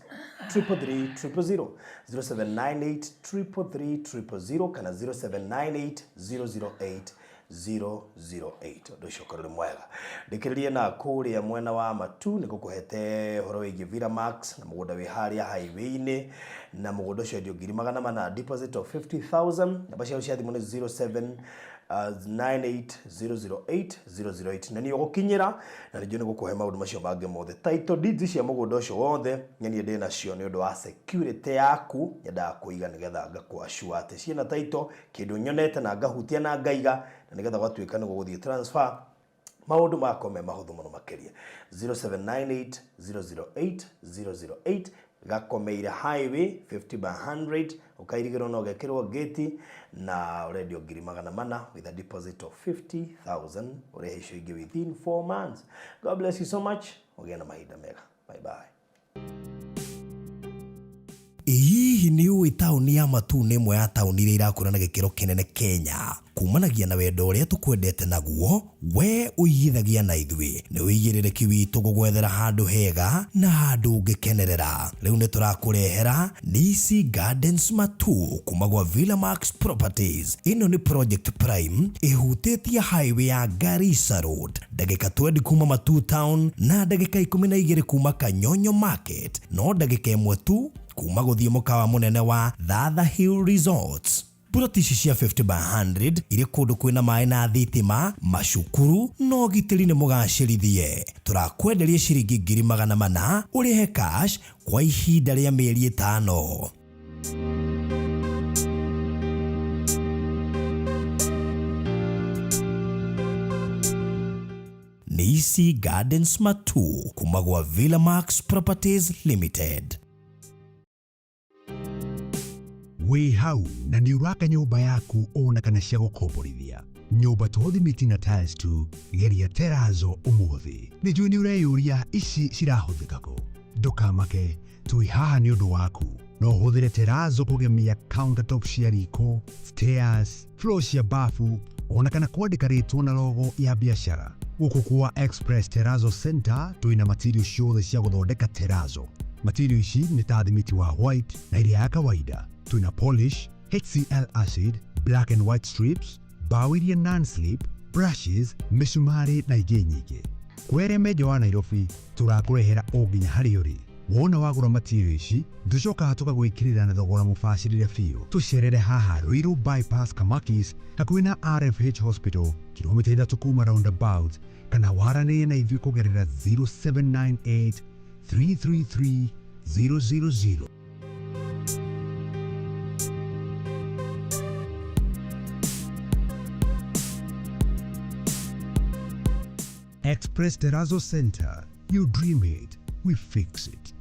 333 000, 0798 333 000 kana 0798 008 008. Ũndũ ũcio ũkorwo ũrĩ mwega. Ndĩkĩrĩrie na kũrĩa mwena wa Matu nĩ ngũkũhete ũhoro wĩgiĩ Villa Max na mũgũnda wĩ harĩa highway-inĩ, na mũgũnda ũcio endio 400,000, deposit of 50,000. Namba ciao cia thimũ nĩ 07 98008008, na nĩ ũgũkinyĩra na ningĩ nĩ gũkũhe maũndũ macio mangĩ mothe. Title deeds cia mũgũnda ũcio wothe nĩ niĩ ndĩ nacio nĩ ũndũ wa security yaku, nyendaga kũiga nĩgetha ngakũ assure atĩ ciĩna title, kĩndũ nyonete na ngahutia na ngaiga, na nĩgetha gwatuĩka nĩ gũgũthiĩ transfer maũndũ magakorwo me mahũthũ mũno makĩria. 0798 008 008, gakomeire highway, 50 by 100, ũkairigĩrwo na ũgekĩrwo gate, na ũrendio 400,000 with a deposit of 50,000, ũrehe icio ingĩ within 4 months. God bless you so much, ũgĩe na mahinda mega. Bye bye. Hihi nĩ ũĩ taũni ya Matuu nĩ ĩmwe ya taũni iria irakũra na gĩkĩro kĩnene Kenya? Kumanagia na wendo ũrĩa tũkwendete naguo, we ũigithagia na ithuĩ. Nĩ ũigĩrĩrĩki witũ gũgwethera handũ hega na handũ ũngĩkenerera. Rĩu nĩ tũrakũrehera Nisi Gardens Matuu kuma gwa Villa Max Properties. Ĩno nĩ project prime ĩhutĩtie highway ya Garissa Road, ndagĩka 20 kuma Matuu town na ndagĩka 12 kuma Kanyonyo Market, no ndagĩka 1 tu kuma gũthiĩ mũkawa mũnene wa Thatha Hill Resorts. Buroti ici cia 50 by 100 irĩ kũndũ kwĩna maĩ na thitima, macukuru na ũgitĩri nĩ mũgacĩrithie. Tũrakwenderia ciringi 400,000 ũrĩhe cash kwa ihinda rĩa mĩeri 5. Nisi Gardens Matuu kuma gwa Villa Max Properties Limited. Wĩ hau na nĩ ũraka nyũmba yaku ona kana cia gũkomborithia, nyũmba to thimiti na tiles tu, geria terazo ũmũthĩ. Nĩ njũĩ nĩ ũreyũria ici cirahũthĩka kũ. Ndũkamake, twĩ haha nĩ ũndũ waku. No ũhũthĩre terazo kũgemia countertop cia riko, stairs, floor cia bafu, ona kana kwandĩka rĩtwa na logo ya biacara. Gũkũ kwa Express Terrazzo Center twĩna material ciothe cia gũthondeka terazo. Material ici nĩ ta thimiti wa white na iria ya kawaida. Twĩna polish, HCl acid, black and white strips, mbaũ iria non-slip, brushes, mĩcumarĩ na ingĩ nyingĩ. Kwĩ arĩa me nja wa Nairobi, tũrakũrehera o nginya harĩa ũrĩ. Wona wagũra material ici, tũcokaga tũkagwĩkĩrĩra na thogora mũbacĩrĩre biũ. Tũcerere haha Ruiru Bypass Kamakis, hakuhĩ na RFH Hospital, kilomita 3 kuma roundabout, kana waranĩrie na ithuĩ kũgerera 0798 333 000. Express Terrazzo Center. You dream it, we fix it.